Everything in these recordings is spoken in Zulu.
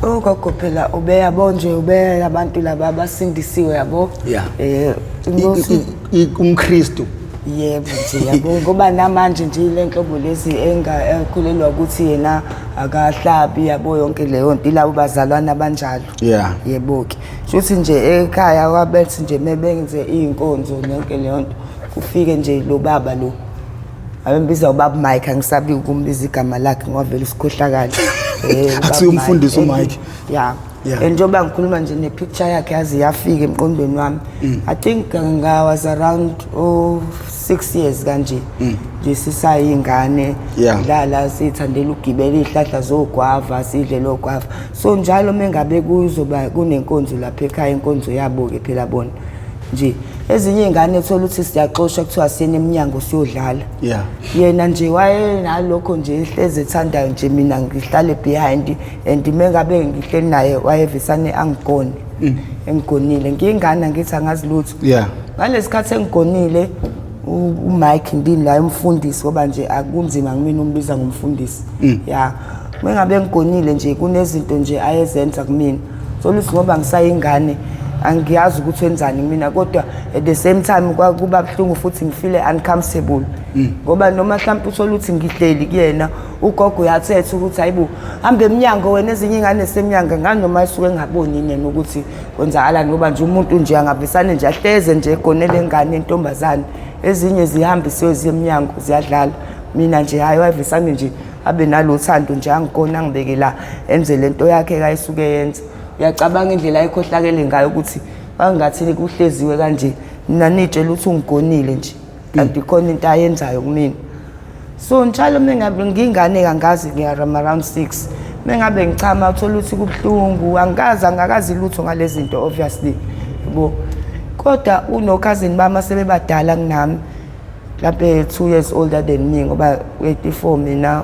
Ugogo phela ubeyabo nje, ubeya abantu laba abasindisiwe, yabo. Inkosi. UmKristu. Yebo nje, yabo, ngoba namanje nje ile nhlobo lezi engakhulelwa ukuthi yena akahlabi, yabo, yonke leyo nto, ilabo bazalwane abanjalo. Yebo-ke, shuthi nje ekhaya kwabethi nje mebenze iy'nkonzo yonke leyo nto, kufike nje lo baba lo abembiza ubaba Mike. Angisabi ukumbiza igama lakhe ngoba vele usikhohlakala. Ubaba Akusiye umfundisi Mike. uMike. Ya. And njengoba ngikhuluma nje, ne-picture yakhe yaze yafika emqondweni wami. I think nga was around, oh, 6 years kanje nje, sisayingane. Dlala, sithandela ukugibela iy'hlahla zogwava, sidle lo gwava. So njalo mengabe kuzoba kunenkonzo lapha ekhaya, inkonzo yabo-ke phela bona nje, ezinye iy'ngane thola ukuthi siyaxoshwa, kuthiwa siyeni emnyango siyodlala. Yena nje wayenalokho nje, ehlezi ethandayo nje mina ngihlale behind, and mengabe ngihleli naye wayevesane angigone. Engigonile, ngiyingane, ngithi angazi lutho. Ngalesikhathi engigonile uMike ndini la, umfundisi, ngoba nje akunzima kumina umbiza ngomfundisi ya, mengabe ngigonile nje, kunezinto nje ayezenza kumina, soluthi ngoba ngisayingane angiyazi ukuthi wenzani kumina, kodwa at the same time kwakuba buhlungu futhi ngifile uncomfortable, ngoba noma mhlawumbe uthole ukuthi ngihleli kuyena, ugogo uyathetha ukuthi, "Hayibo, hambe emnyango wena, ezinye ingane semnyango." Ngani noma isuke engaboni yena ukuthi kwenzakalani, ngoba nje umuntu nje angavesane nje ahleze nje egonele ingane entombazane, ezinye zihamba isiwe ziye emnyango ziyadlala, mina nje hhayi, wayevesane nje abe nalo thando nje, angikona, angibeke la, enze lento yakhe kayisuke yenza. Uyacabanga indlela ayikhohlakele ngayo ukuthi wangathi kuhleziwe kanje, mina nitshela ukuthi ungigonile nje, kanti khona into ayenzayo kumina. So njalo mengabe ngingane, kangazi, ngiya around 6, mengabe ngichama uthola ukuthi kubuhlungu, angikazi, angakazi lutho ngalezi zinto obviously, yabo. Kodwa unokhazini bami asebebadala kunami, mhlampe 2 years older than me, ngoba 84 mina,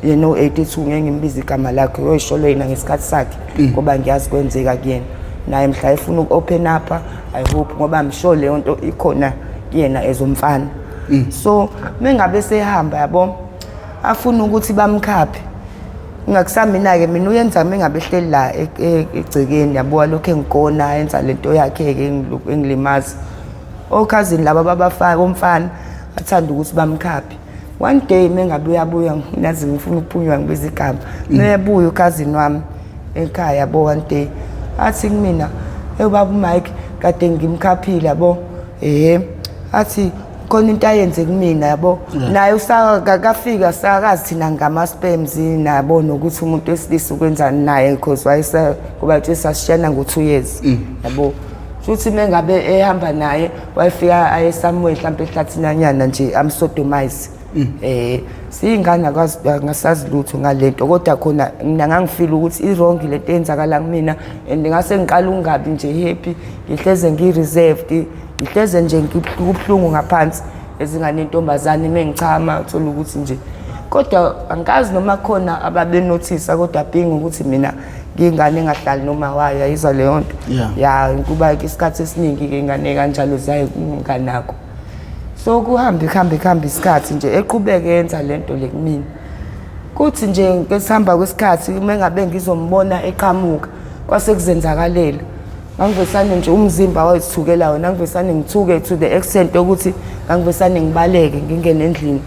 yena u-82. Ngeke ngimbize igama lakhe, uyoyisholo yena ngesikhathi sakhe, ngoba ngiyazi kwenzeka kuyena naye mhla efuna uku-open up. I hope, ngoba I'm sure leyo nto ikhona kuyena ezomfana. So mengabe sehamba, yabo, afuna ukuthi bamkhaphe, ngakusamina-ke mina uyenza mengabe ehleli la egcekeni, yabo, lokhu engigona enza lento yakhe-ke engilimaza. Okhazini laba babafaka umfana athanda ukuthi bamkhaphe. One day mengabe uyabuya, nazi ngifuna ukuphunywa ngibiza igama, mebuya ukhazini wami ekhaya, yabo, one day athi kumina, "Hey, baba uMike kade ngimkhaphile, yabo, ehe." Athi khona into ayenze kumina, yabo, naye usakafika sakazi thina ngama-sperms nabo nokuthi umuntu wesilisa ukwenzani naye, because wayese kuba nje sasishiyana ngo-2 years, yabo. Futhi mengabe ehamba naye wayefika aye somewhere mhlawumbe ehlathinanyana nje, amsodomize. Siyingane, akwazi, angasazi lutho ngalento, kodwa khona mina ngangifeel ukuthi i-wrong lento eyenzakala kumina, and ngase ngiqala ukungabi nje happy, ngihleze ngi-reserved, ngihleze nje kubuhlungu ngaphansi ezingane intombazane, mengichama uthola ukuthi nje, kodwa angikazi noma khona ababenothisa, kodwa being ukuthi mina ngiyingane engahlali noma wayo, ayizwa leyo nto. Ya, kuba isikhathi esiningi-ke ingane kanjalo ziyaye kunganako. So kuhambe kuhambe kuhambe isikhathi nje, eqhubeke yenza lento le kumina. Kuthi nje ngesihamba kwesikhathi, uma ngabe ngizombona eqhamuka, kwase kuzenzakalela, ngangivesane nje umzimba wayithukela wona, ngangivesane ngithuke to the extent yokuthi ngangivesane ngibaleke ngingene endlini,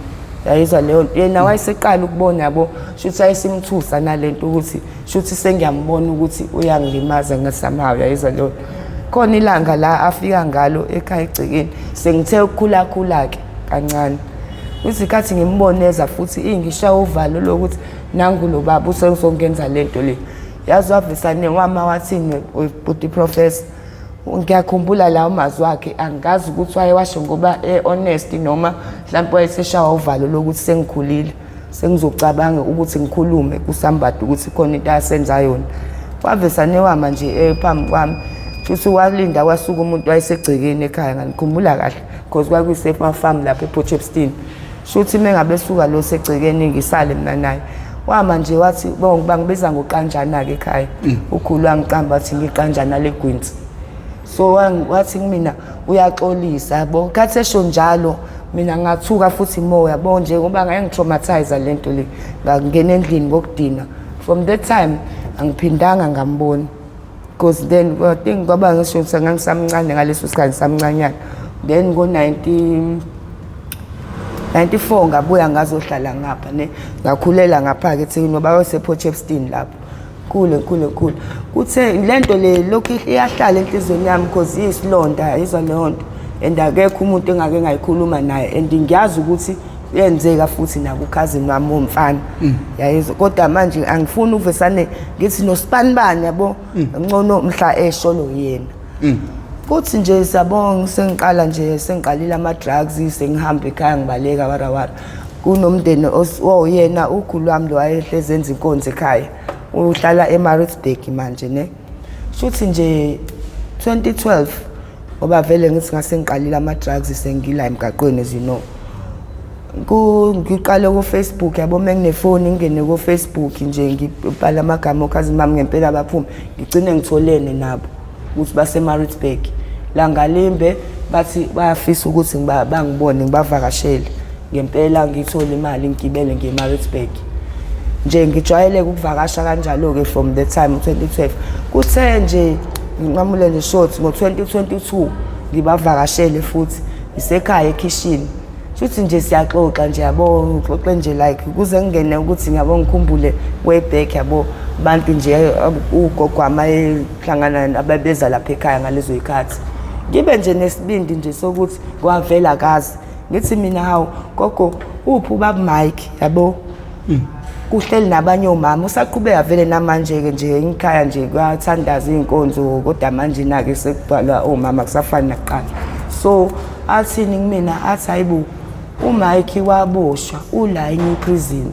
yayizwa leyo nto. Yena wayeseqala ukubona, yabo, shuthi ayesimthusa nalento ukuthi shuthi sengiyambona ukuthi uyangilimaza ngasamayo, yayizwa leyo nto. Khona ilanga la afika ngalo ekhaya egcekeni, sengithe ukukhulakhula-ke kancane, kwisikhathi ngimboneza futhi ingishaya uvalo lokuthi nangu lo baba usezongenza lento le. Yazi wavesane wama wathini ubhuti professor? Ngiyakhumbula lawo mazwi akhe, angazi ukuthi wayewasho ngoba e-honest noma mhlawumbe wayeseshawa uvalo lokuthi sengikhulile, sengizocabanga ukuthi ngikhulume kusambadi ukuthi khona into asenza yona. Wavesane wama nje phambi kwami, futhi walinda kwasuka umuntu wayesegcekeni ekhaya. Ngikhumbula kahle because kwakuyisemafamu lapha ePort Shepstone. Shuthi mengabe suka lo segcekeni, ngisale mina naye, wama nje wathi, bangibiza ngoqanjana-ke ekhaya, ukhulu wangiqamba wathi ngiqanjana legwinsi. So wathi kumina uyaxolisa, yabo. Khathi esho njalo mina ngathuka futhi more, yabo nje, ngoba ngayengitraumatize lento le, ngangena endlini ngokudina. From that time Angiphindanga ngambona because then, I think kwaba ngisho ukuthi ngangisamncane ngaleso sikhathi, ngisamncanyana. Then ngo-19 94 ngabuya ngazohlala ngapha ne, ngakhulela ngapha-ke eThekwini ngoba wase-Port Shepstone lapho. Khule khule khule, kuthe lento le lokhu iyahlala enhliziyweni yami because iyisilonda, izwa leyo nto, and akekho umuntu engake ngayikhuluma naye, and ngiyazi ukuthi yenzeka futhi nakukhazini wami womfana, yayizwa. Kodwa manje angifuni uvesane ngithi nosibanibani, yabo, ngcono mhla esholo yena. Kuthi nje siyabonga, sengiqala nje, sengiqalile ama-drugs, sengihamba ekhaya ngibaleka warawara. Kunomndeni owuyena ukhulu wami lo wayehlezi enza inkonzo ekhaya, uhlala eMaritzburg manje ne. Shuthi nje 2012, ngoba vele ngithi ngase ngiqalile ama-drugs, sengila emgaqweni, as you know. Ngiqale ku-Facebook, yabo, uma nginefoni ngingene ku-Facebook nje, ngibhala amagama okhazini bami, ngempela baphume. Ngigcine ngitholene nabo ukuthi base-Maritzburg langalimbe, bathi bayafisa ukuthi bangibone, ngibavakashele. Ngempela ngithole imali, ngigibele ngiye eMaritzburg. Nje ngijwayele ukuvakasha kanjalo-ke from the time 2012. Kuthe nje nginqamule nje short, ngo-2022 ngibavakashele futhi, isekhaya ekhishini. Shuthi nje siyaxoxa nje, yabo, ngixoxe nje like kuze ngingene ukuthi ngiyabo ngikhumbule way back, yabo, abantu nje ugogo wami ayehlangana ababeza lapha ekhaya ngalezo yikhathi. Ngibe nje nesibindi nje sokuthi kwavela kazi, ngithi mina, "Hawu gogo, uphi ubaba Mike?" Yabo, kuhleli nabanye omama, usaqhubeka vele namanje-ke nje ngikhaya nje kuyathandaza iy'nkonzo, kodwa manje na-ke sekubhalwa omama, kusafani nakuqala. So athini kumina? Athi, "Hayibo, uMike waboshwa, ula e-New Prison."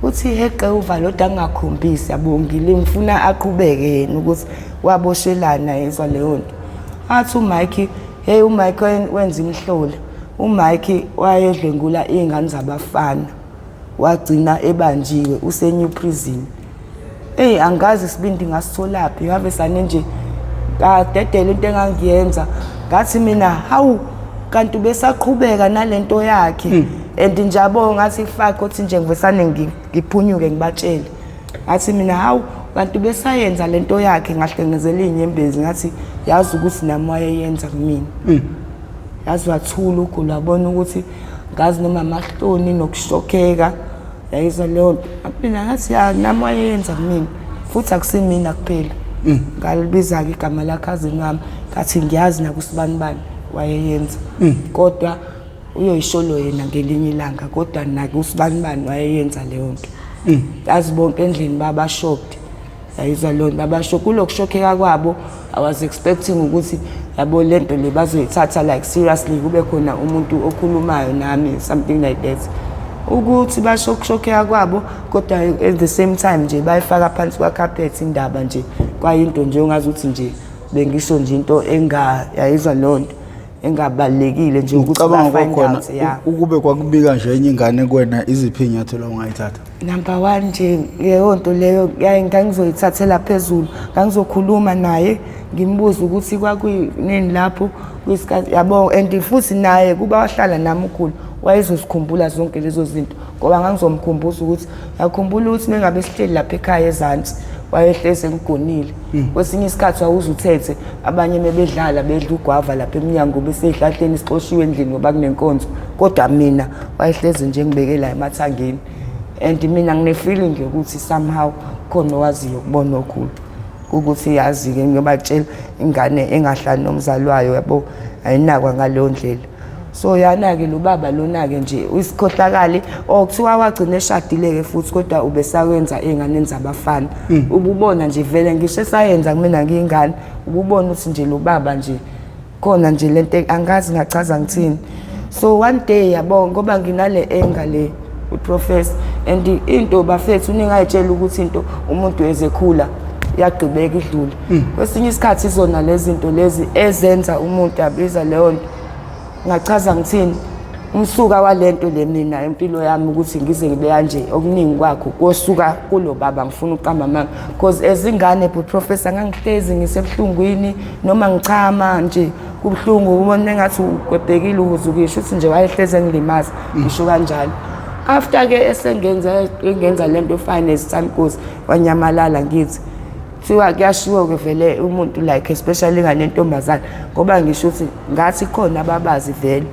Uthi heqe uvalo, kodwa angakhombisi, yabo, ngile ngifuna aqhubeke yena ukuthi waboshelana, yezwa leyo nto. Athi uMike, hey, uMike wenza imihlola, uMike wayedlwengula iy'ngane zabafana, wagcina ebanjiwe, use-New Prison. Eyi, angazi isibindi ngasitholaphi, ngabe sane nje ngadedela into engangiyenza. Ngathi mina, "Hawu, kanti ubesaqhubeka nalento yakhe?" And nje yabo, ngathi fuck, uthi nje ngivesane ngiphunyuke ngibatshele. Ngathi mina, "Hawu, kanti ubesayenza lento yakhe?" Ngahlengezela iy'nyembezi, ngathi, "Yazi ukuthi nami wayeyenza kumina." Yazi wathula ugula, wabona ukuthi ngazi noma amahloni nokushokheka, yayizwa leyo nto. Mina ngathi, "Ya, nami wayeyenza kumina, futhi akusimina kuphela." Ngalibiza-ke igama lakhazini wami, ngathi, "Ngiyazi nakusibanibani wayeyenza, kodwa uyoyisholo yena ngelinye ilanga, kodwa nakusibanibani wayeyenza leyo nto." Yazi bonke endlini baba-shocked, yayizwa leyo nto, babasho kulokushokheka kwabo. I was expecting ukuthi, yabo, lento le bazoyithatha like seriously, kube khona umuntu okhulumayo nami, something like that, ukuthi basho ukushokheka kwabo, kodwa at the same time nje bayifaka phansi kwa-carpet indaba nje, kwayinto nje ongazi ukuthi nje bengisho nje into enga, yayizwa leyo nto, engabalulekile nje ukuthi Ngicabanga ba-find kwakhona out, ya. Ukube kwakubika nje enye ingane kuwena, iziphi iy'nyathelo ongayithatha? Number one nje, leyo nto leyo ngangizoyithathela phezulu, ngangizokhuluma naye, ngimbuze ukuthi kwakuyinini lapho kwisikhathi, yabo. And futhi naye kuba wahlala nami ukhulu, wayezosikhumbula zonke lezo zinto, ngoba ngangizomkhumbuza ukuthi yakhumbula ukuthi mengabe sihleli lapha ekhaya ezansi, wayehlezi engigonile. Kwesinye isikhathi wawuze uthethe abanye mebedlala, bedla ugwava lapha emnyango, besey'hlahleni, sixoshiwe endlini ngoba kunenkonzo, kodwa mina wayehlezi nje ngibeke la emathangeni. And mina ngine-feeling yokuthi somehow khona owaziyo kubona okhulu ukuthi, yazi-ke, ngiyobatshela ingane engahlali nomzali wayo, yabo, ayinakwa ngaleyo ndlela. So yana-ke lo baba lona-ke nje uyisikhohlakali, or kuthiwa wagcina eshadile-ke futhi, kodwa ubesakwenza ey'nganeni zabafana. Ububona nje vele, ngisho esayenza kumina ngiyingane, ububona ukuthi nje lo baba nje khona nje lento, angazi ngachaza ngithini. So one day, yabo, ngoba nginale anger le, uprofessor, and into bafethu ningayitshela ukuthi into umuntu ezekhula iyagqibeka idlule. Kwesinye isikhathi izona lezi zinto lezi ezenza umuntu abiza leyo nto. Ngachaza ngithini umsuka walento le mina empilo yami ukuthi ngize ngibe kanje? Okuningi kwakho kosuka kulo baba, ngifuna ukuqamba amanga, because ezingane, but professor, ngangihlezi ngisebuhlungwini, noma ngichama nje kubuhlungu, ubona engathi ugwebhekile, ukuze ukisho ukuthi nje wayehlezi engilimaza, ngisho kanjalo. After ke esengenza engenza lento, fine, as time goes wanyamalala. Ngithi kuthiwa kuyashiwo ke vele umuntu, like especially ingane yentombazane, ngoba ngisho ukuthi ngathi khona ababazi vele,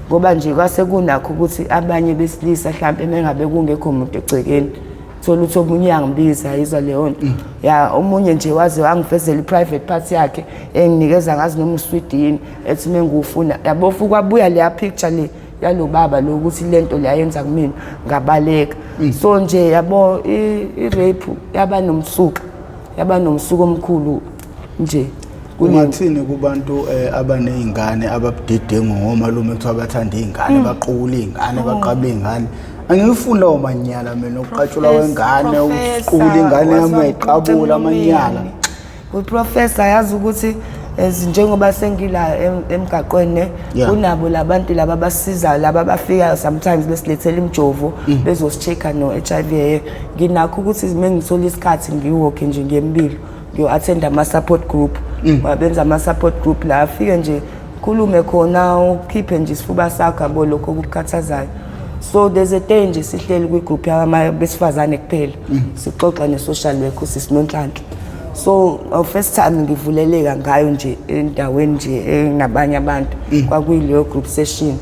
ngoba nje kwase kunakho ukuthi abanye besilisa mhlampe mengabe kungekho umuntu egcekeni, thola ukuthi omunye uyangibiza, yizwa leyo nto ya. Omunye nje waze wangivezela i-private part yakhe, enginikeza ngazi noma uswidi yini, ethi mengiwufuna, yabo. Futhi kwabuya leya picture le yalo baba lo, ukuthi lento le ayenza kumina, ngabaleka. So nje yabo, i-rape yaba nomsuka, yaba nomsuka omkhulu nje. Ungathini kubantu abaney'ngane ababudedengu ngomalume, kuthiwa bathanda iy'ngane, baqukula iy'ngane, baqabula iy'ngane? Angifuni lawo manyala mina, ukuqatshulwa kwengane, ukuqukula ingane yami, ayiqabula, amanyala. Uprofessor, yazi ukuthi as njengoba sengila emgaqweni ne, kunabo labantu laba abasizayo, laba abafikayo sometimes besilethela imijovo, bezosicheck-a no-HIV. Nginakho ukuthi uma ngithola isikhathi ngiwalk nje ngiyempilo, ngiyo-attend ama-support group. Benza ama-support group la, afike nje khulume khona, ukhiphe nje isifuba sakho, yabo, lokho okukukhathazayo. So there's a day nje sihleli kwigroup besifazane kuphela, sixoxa ne-social worker uSisinonhlanhla. So first time ngivuleleka ngayo nje endaweni nje enabanye abantu kwakuyileyo group session,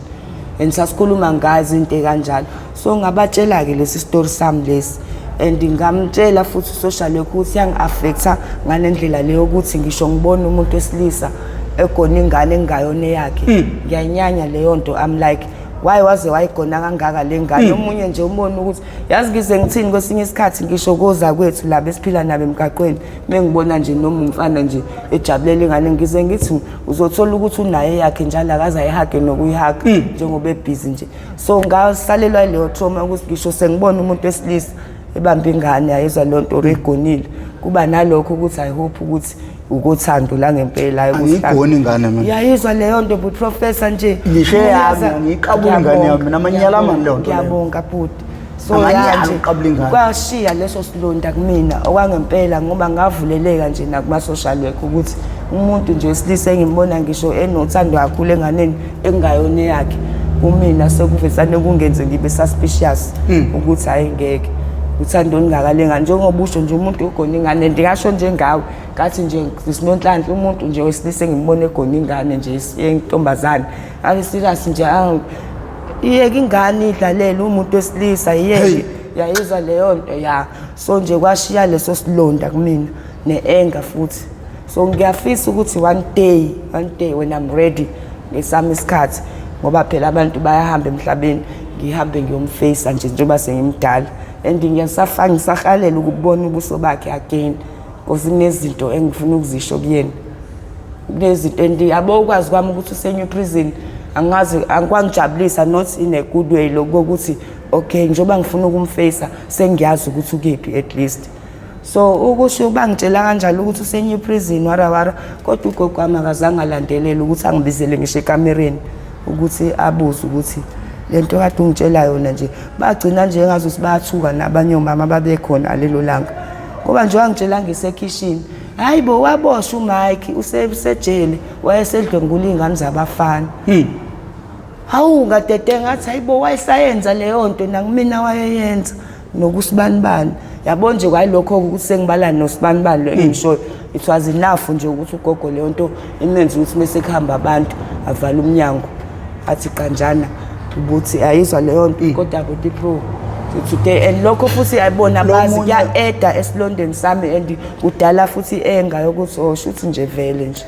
and sasikhuluma ngazo into kanjalo. So ngabatshela-ke lesi story sami lesi, and ngamtshela futhi u-social worker ukuthi yangi-affecta ngale ndlela leyo, ukuthi ngisho ngibona umuntu wesilisa egona ingane engayona eyakhe, ngiyayinyanya leyo nto. I'm like, why waze wayigona kangaka le ngane? Omunye nje umbone ukuthi, yazi ngize ngithini, kwesinye isikhathi ngisho koza kwethu la besiphila nabo emgaqweni, mengibona nje noma umfana nje ejabulela ingane, ngize ngithi uzothola ukuthi unaye eyakhe njalo, akaze ayihage nokuyihaga njengoba ebhizi nje. So ngasalelwa leyo trauma ukuthi ngisho sengibona umuntu wesilisa ebamba ingane, ayizwa leyo nto, or egonile, kuba nalokho ukuthi I hope ukuthi ukuthando la ngempela, hayi ukuthi Angiyigoni ingane mina. Uyayizwa leyo nto, but professor nje. Ngisho eyami, Uyaza- angiyiqabuli ingane yami mina, amanyala amani leyo nto leyo. Ngiyabonga bhuti. So Amanyala ya nje, ukuqabula ingane. kwashiya leso silonda kumina okwangempela, ngoba ngavuleleka nje nakuma-social work ukuthi umuntu nje wesilisa engimbona ngisho enothando kakhulu enganeni engayona eyakhe, kumina sekuvesane kungenze ngibe suspicious ukuthi hhayi, ngeke, uthando olungakalengane njengoba usho nje umuntu ugona ingane. Ndingasho njengawe ngathi nje Sinonhlanhla, umuntu nje wesilisa engimbona egona ingane nje yentombazane, ake serious nje, iyeke ingane idlalele umuntu wesilisa, iyeke, yayizwa leyo nto ya. So nje kwashiya leso silonda kumina ne-anger futhi. So ngiyafisa ukuthi one day, one day when I'm ready ngesami isikhathi, ngoba phela abantu bayahamba emhlabeni, ngihambe ngiyomfacea nje njengoba sengimdala, and ngisahalela ukubona ubuso bakhe again, because kunezinto engifuna ukuzisho kuyena, kunezinto. And yabo, ukwazi kwami ukuthi use-New Prison, angazi, angikwangijabulisa, not in a good way lokho, ukuthi okay, njengoba ngifuna ukumfacea sengiyazi ukuthi ukephi at least. So ukusho bangitshela kanjalo ukuthi use-New Prison, warawara, kodwa ugogo wami akazange alandelele ukuthi angibizele ngisho ekamereni ukuthi abuze ukuthi lento kade ungitshela yona nje. Bagcina nje engazuthi bayathuka nabanye omama ababekhona lelo langa, ngoba nje wangitshela ngisekhishini, hayi bo, waboshwa uMike, usejele, wayesedlwengula iy'ngane zabafana. Hawu, ngadede, ngathi hayibo, wayesayenza leyo nto nakumina, wayeyenza nokusibanibani, yabo nje. Kwayilokho ukuthi sengibala nosibanibani lo engishoyo, it was enough nje ukuthi ugogo leyo nto imenze ukuthi mese kuhamba abantu avale umnyango, athi qanjana ukuthi ayizwa leyo nto. Kodwa buti pro today, and lokho futhi ayibona Lo bazi kuya-adda esilondeni sami and kudala futhi enga yokuthi oh, shuthi nje vele nje.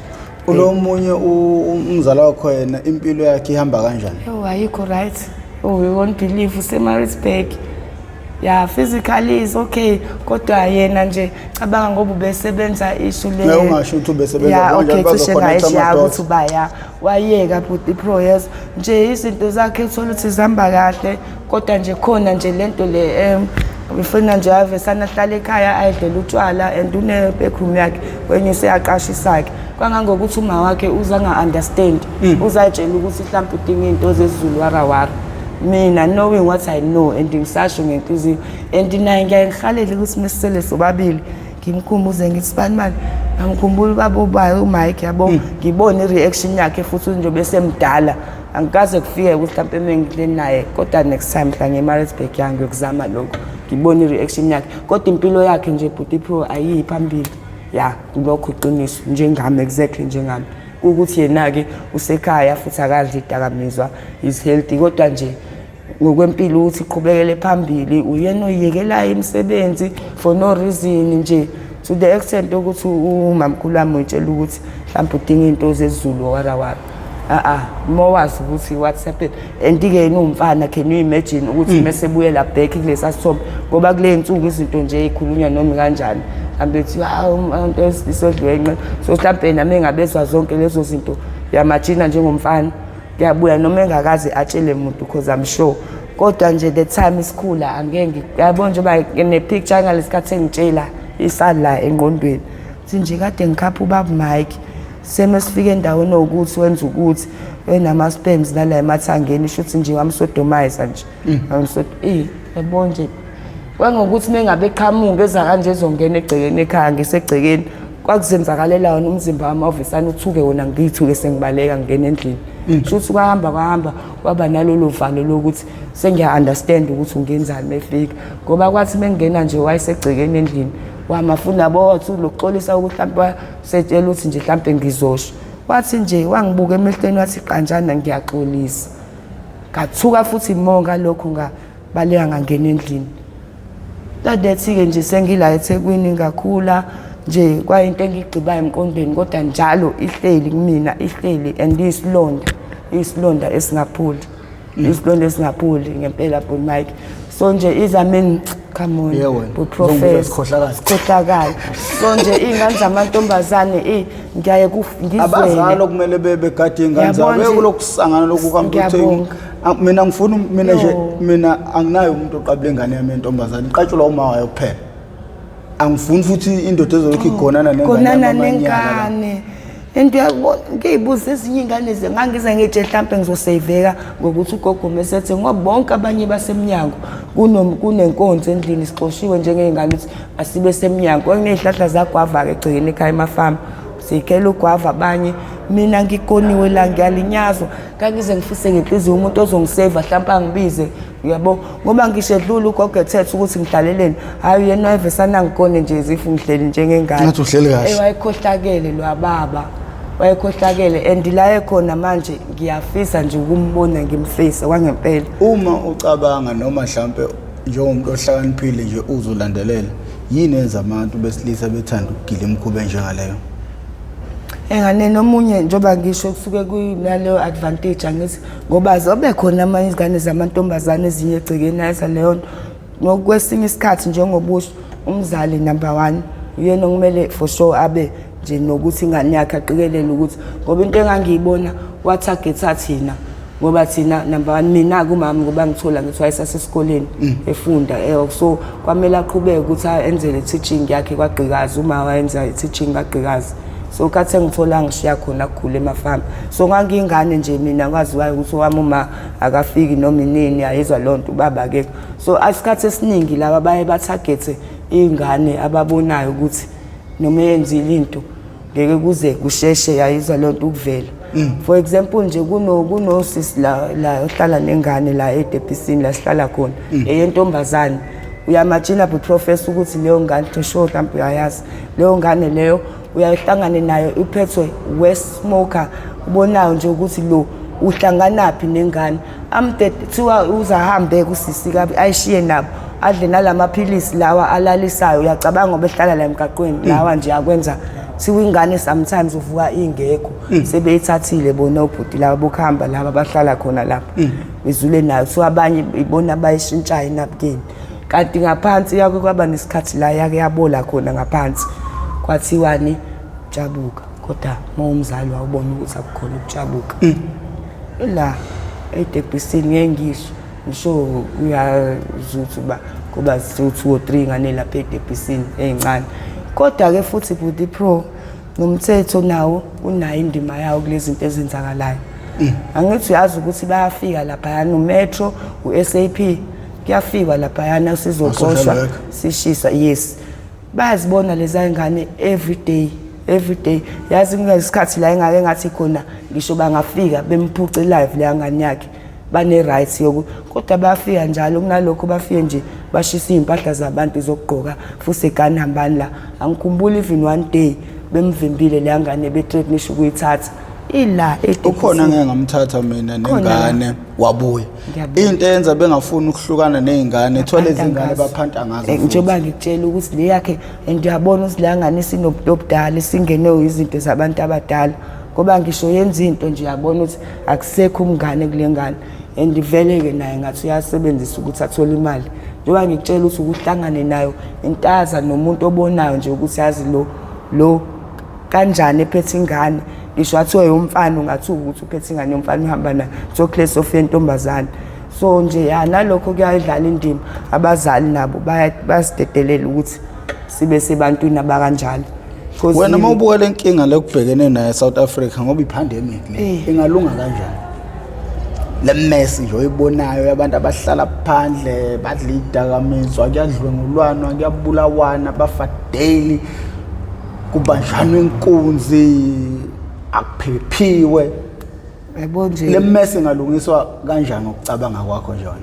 Kulo munye umzala wakho, yena impilo yakhe ihamba kanjani? Oh, ayikho right. Oh, you won't believe, useMaritzburg. Yeah, physically is okay, kodwa yena nje cabanga ngoba ubesebenza ishu le. Ngeke ungasho ukuthi ubesebenza Yeah, kanjani, okay, cishe bazo-connect ngayisho ya ama-dots. ukuthi uba ya wayeka but pro yes nje izinto zakhe uthola ukuthi zihamba kahle, kodwa nje khona nje lento le ufuna nje ave sana hlala ekhaya ayidlela utshwala, and une backroom yakhe kwenye useyaqashisa-ke, kangangokuthi uma wakhe uzanga-understand, uzayitshela ukuthi mhlawumbe udinga iy'nto zesiZulu, warawara. Mina knowing what I know, and ngisasho ngenhliziyo, and naye ngiyaye ngihalele ukuthi mesisele sobabili ngimkhumbuze, ngithi sibani mani, ngiyamkhumbula ubaba ubayo uMike, yabo, ngibone i-reaction yakhe futhi njengoba esemdala. Angikaze kufike ukuthi mhlawumpe mengihleli naye, kodwa next time mhla nge-Maritzburg yangi ngiyokuzama lokho, ngibone i-reaction yakhe. Kodwa impilo yakhe nje, bhuti Pro, ayiyi phambili. Ya, lokho iqiniso, njengami, exactly njengami, ukuthi yena-ke usekhaya futhi akadli idakamizwa, is healthy, kodwa nje ngokwempilo ukuthi iqhubekele phambili, uyena oyiyekelayo imisebenzi for no reason nje, to the extent ukuthi umamkhulu wami uyitshela ukuthi mhlawumbe udinga iy'nto zezulu, warawara. A-a, uma wazi ukuthi what's happened, and-ke yena uwumfana, can you imagine ukuthi mese buyela back kulesa sithombe? Ngoba kule nsuku izinto nje ey'khulunywa noma kanjani, mhlawumbe kuthiwa, "Hawu, umuntu wesilisa odliwe inqe." So mhlawumbe nami engabezwa zonke lezo zinto, uyamajina njengomfana kuyabuya, noma engakaze atshele muntu, because I'm sure. Kodwa nje the time isikhula, angeke yabo, njengoba ne-picture ngalesikhathi engitshela isala engqondweni, ukuthi nje kade ngikhapha ubaba Mike, seme sifike endaweni ewukuthi wenza ukuthi enama-sperms nala emathangeni, shuthi nje wamsodomiza nje, yabo nje, kwangokuthi mengabe eqhamuka eza kanje, ezongena egcekeni ekhaya, ngisegcekeni, kwakuzenzakalela wona umzimba wami awuvesane uthuke wona, ngiyithuke sengibaleka ngingena endlini. Shuthi kwahamba kwahamba, kwaba nalolo valo lokuthi sengiya-understand ukuthi ungenzani mefika, ngoba kwathi mengingena nje wayesegcekeni endlini, wamafuna yabo, wathi lokuxolisa ukuthi mhlawumbe setshela ukuthi nje mhlawumbe ngizosho. Wathi nje wangibuka emehlweni, wathi, "Qanjana, ngiyaxolisa." Ngathuka futhi mo ngalokho, ngabaleka ngangena endlini. Tadethi-ke nje sengila eThekwini, ngakhula nje, kwayinto engiyigqibayo emqondweni, kodwa njalo ihleli kumina, ihleli, and iyisilonda, iyisilonda esingapholi, isilonda esingapholi ngempela, bhuti Mike. So nje izamin, come on. Yeah, wena. Bhuti Uzongibiza Professor. isikhohlakali. Sikhohlakali. So nje iy'ngane zamantombazane, ngiyaye ngizwele. Abazali okumele begade iy'ngane zabo. Yabona nje- Bekulokusangana lokhu kwami ukuthi Ngiyabonga. Mina ngifuna, mina nje Yo. mina anginayo umuntu oqabula ingane yami yentombazane, iqatshulwa uma wayo kuphela. Angifuni futhi indoda ezolokhu igonana nengane Gonana yami amanyala la. Nengane into uyabona, ngiyibuza ezinye iy'ngane, ngangize ngitshe hlampe ngizoseyiveka ngokuthi ugogo mesethe, ngoba bonke abanye basemnyango, kunenkonzo endlini, sixoshiwe njengey'ngane ukuthi asibe semnyango. Kwakuney'hlahla zagwava-ke egcekeni ekhaya emafama, sikhela ugwava abanye, mina ngikoniwe la, ngiyalinyazwa. Ngangize ngifise ngenhliziyo umuntu ozongiseva hlampe angibize, uyabo, ngoba ngisho edlula ugogo ethethe ukuthi ngihlaleleni, hhayi, yena wayevesana ngikone nje zifu ngihleli njengengane. Ngathi uhleli kahle. Wayekhohlakele lwababa, wayekhohlakele, and la ekhona manje ngiyafisa nje ukumbona, ngimfise kwangempela. Uma ucabanga, noma mhlampe njengomuntu ohlakaniphile nje uzolandelela, yini enza abantu besilisa bethanda ukugila imikhuba enjengaleyo? Enganeni omunye, njengoba ngisho, kusuke kuyinaleyo advantage, angithi, ngoba zobe khona amanye izingane zamantombazane ezinye egcekeni ayenza leyo nto. Ngokwesinye isikhathi, njengobusho, umzali number one uyena okumele for sure abe nje nokuthi ingane yakhe aqikelele ukuthi, ngoba into engangiyibona, watargetha thina, ngoba thina number one, mina kumama, ngoba ngithola ngithi wayesasesikoleni efunda, so kwamele aqhubeke ukuthi enze le teaching yakhe kwagqikazi. Uma wayenza i-teaching kagqikazi, so khathi engithola ngishiya khona kukhula emafama, so ngangiyingane nje mina, kwaziwayo ukuthi owami uma akafiki noma inini, ayizwa loo nto, ubaba akekho. So isikhathi esiningi laba baye bathagethe iy'ngane ababonayo ukuthi noma eyenzile into ngeke kuze kusheshe, yayizwa loo nto, ukuvela. For example nje, kunosisi la ohlala nengane la edebhisini la sihlala khona, eyentombazane. Uyamajina professor ukuthi leyo ngane, to sure mhlawumbe uyayazi leyo ngane leyo, uyahlangane nayo, iphethwe worst smoker, ubonayo nje ukuthi lo uhlanganaphi nengane. Amde kuthiwa uzahambe kusisi kabi, ayishiye nabo, adle nalamaphilisi lawa alalisayo. Uyacabanga, ngoba ehlala la emgaqweni, lawa nje akwenza, kuthiwa ingane sometimes uvuka ingekho, sebeyithathile bona obhuti laba bokuhamba laba abahlala khona lapha, bezule nayo. Kuthiwa abanye ibona bayishintshayo inapukeni, kanti ngaphansi yake kwaba nesikhathi la yake yabola khona ngaphansi, kwathiwani jabuka, kodwa uma umzali wawubona ukuthi akukhona ukujabuka la edebhisini. Ngeke ngisho, ngisho uyazuthi uba kuba two or three ingane lapha edebhisini ey'ncane. Kodwa-ke futhi bhuti Pro, nomthetho nawo unayo indima yawo kulezi zinto ezenzakalayo. Angithi uyazi ukuthi bayafika laphayana uMetro, u-SAP, kuyafikwa laphayana sizoxoshwa. Worker. Sishiswa, yes, bayazibona leza ngane every day. Every day, yazi, kunesikhathi la engake ngathi khona ngisho bangafika bemphuce live leya ngane yakhe, bane-right yoku, kodwa bayafika njalo. Kunalokho bafike nje bashisa iy'mpahla zabantu zokugqoka futhi egani hambani la. Angikhumbuli even one day bemvimbile leya ngane, be-threatenisha ukuyithatha ila etekisini. Ukhona ngeke ngamthatha mina Khona. nengane wabuya. Ngiyabonga. Into eyenza bengafuni ukuhlukana ney'ngane, thola izingane ngazo. baphanta ngazo futhi. Njengoba ngikutshela ukuthi le yakhe, and uyabona ukuthi la ngane isinobuntu obudala, isingenewe izinto zabantu abadala, ngoba ngisho yenza into nje uyabona ukuthi akusekho umngane kule ngane. And vele-ke naye ngathi uyasebenzisa ukuthi athole imali, njengoba ngikutshela ukuthi ukuhlangane nayo intaza nomuntu obonayo nje ukuthi yazi lo lo kanjani ephethe ingane. Ngisho athiwe yomfana, ungathuka ukuthi uphethe ingane yomfana, uhamba nayo so of yentombazane. So nje ya, nalokho kuyayidlala indima. Abazali nabo bayasidedelela ukuthi sibe sebantwini abakanjalo. 'Cause Wena uma ubuka le nkinga lekubhekene nayo eSouth Africa, ngoba i-pandemic le, ingalunga kanjani le mess nje oyibonayo yabantu abahlala phandle, badla idakamizwa, kuyadlwengulwanwa, kuyabulawana, bafa daily, kubanjanwa inkunzi, akuphephiwe? Yabo nje. Le mess ingalungiswa kanjani ngokucabanga kwakho nje wena?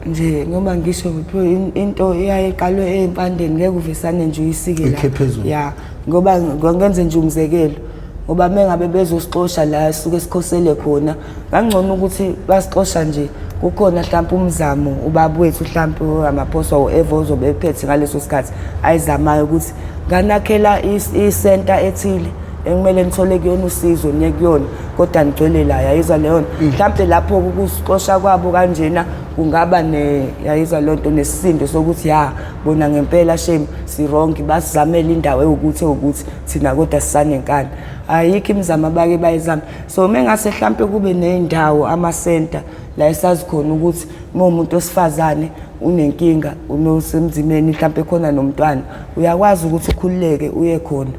Nje ngoba ngisho ukuthi into iyaye iqalwe ey'mpandeni, ngeke uvesane nje uyisike la. Uyikhe phezulu. Ya, ngoba ngenze nje umzekelo, ngoba mengabe bezosixosha la suke sikhosele khona, kangcono ukuthi basixosha nje kukhona mhlawumpe umzamo ubaba wethu, mhlawumpe uRamaphosa, whoever ozobe ephethe ngaleso sikhathi, ayizamayo ukuthi nganakhela isenta ethile ekumele nithole kuyona usizo, niye kuyona, kodwa nigcwele la. Yayizwa leyo nto? Mhlawumpe lapho ukusixosha kwabo kanjena kungaba ne, yayizwa leyo nto, nesisindo sokuthi ya, bona ngempela shame si-wrong, basizamele indawo ewukuthi thina kodwa sisanenkani. Ayikho imizamo abake bayizama. So mengase mhlampe kube ney'ndawo, amasenta la esazi khona ukuthi uma umuntu wesifazane unenkinga, unosemzimeni, mhlampe khona nomntwana, uyakwazi ukuthi ukhululeke uye khona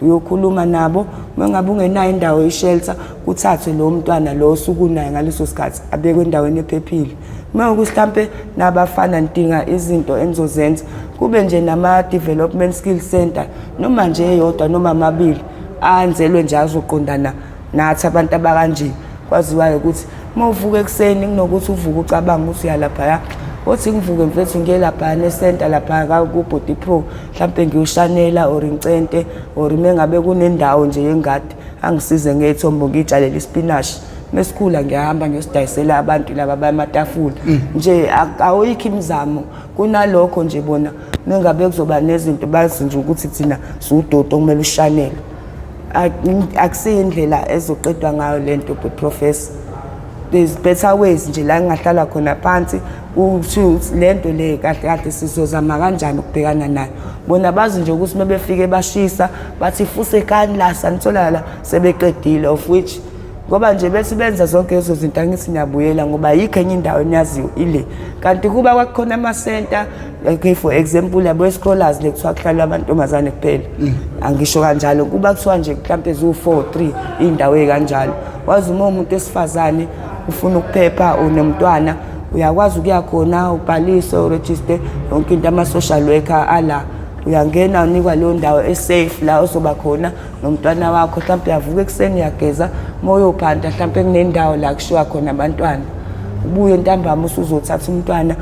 uyokhuluma nabo. Uma ngabe ungenayo indawo, i-shelter, kuthathwe lowo mntwana lo osuke unaye ngaleso sikhathi, abekwe endaweni ephephile. Uma ukuthi mhlampe nabafana nidinga izinto enizozenza, kube nje nama-development skill center, noma nje eyodwa noma amabili, anzelwe nje azoqondana nathi abantu abakanje. Kwaziwayo ukuthi uma uvuka ekuseni, kunokuthi uvuke ucabanga ukuthi uyalaphaya, othi ngivuke mfethu ngiye laphaya nesenta laphaya ku-Body Pro, mhlampe ngiyoshanela or ngicente, or mengabe kunendawo nje yengadi, angisize ngey'thombo, ngiy'tshalele isipinashi, mesikhula ngiyahamba ngiyosidayisela abantu laba bamatafula nje. Awuyikho imizamo. Kunalokho nje bona mengabe kuzoba nezinto, bazi nje ukuthi thina siwudoti okumele ushanele. Akusiyo indlela ezoqedwa ngayo lento, but professor, there's better ways nje la ngingahlala khona phansi ukuthi lento le kahle kahle sizozama kanjani ukubhekana nayo. Bona bazi nje ukuthi mebefike bashisa, bathi fusekani la, sanithola la, sebeqedile, of which ngoba nje bethi benza zonke lezo zinto, angithi niyabuyela, ngoba ayikho enye indawo eniyaziyo ile. Kanti kuba kwakukhona amasenta, okay, for example yabo scholars le kuthiwa kuhlala amantombazane kuphela, angisho kanjalo, kuba kuthiwa nje mhlawumbe ziwu-4 3 iy'ndawo ey'kanjalo, wazi uma umuntu wesifazane ufuna ukuphepha, unomntwana, uyakwazi ukuya khona, ubhalise, u-register, yonke into, ama-social worker ala, uyangena, unikwa leyo ndawo e-safe la ozoba khona nomntwana wakho. Mhlawumbe uyavuka ekuseni, uyageza, uma uyophanda mhlawumbe kunendawo la kushiwa khona abantwana, ubuye ntambama usuzothatha umntwana.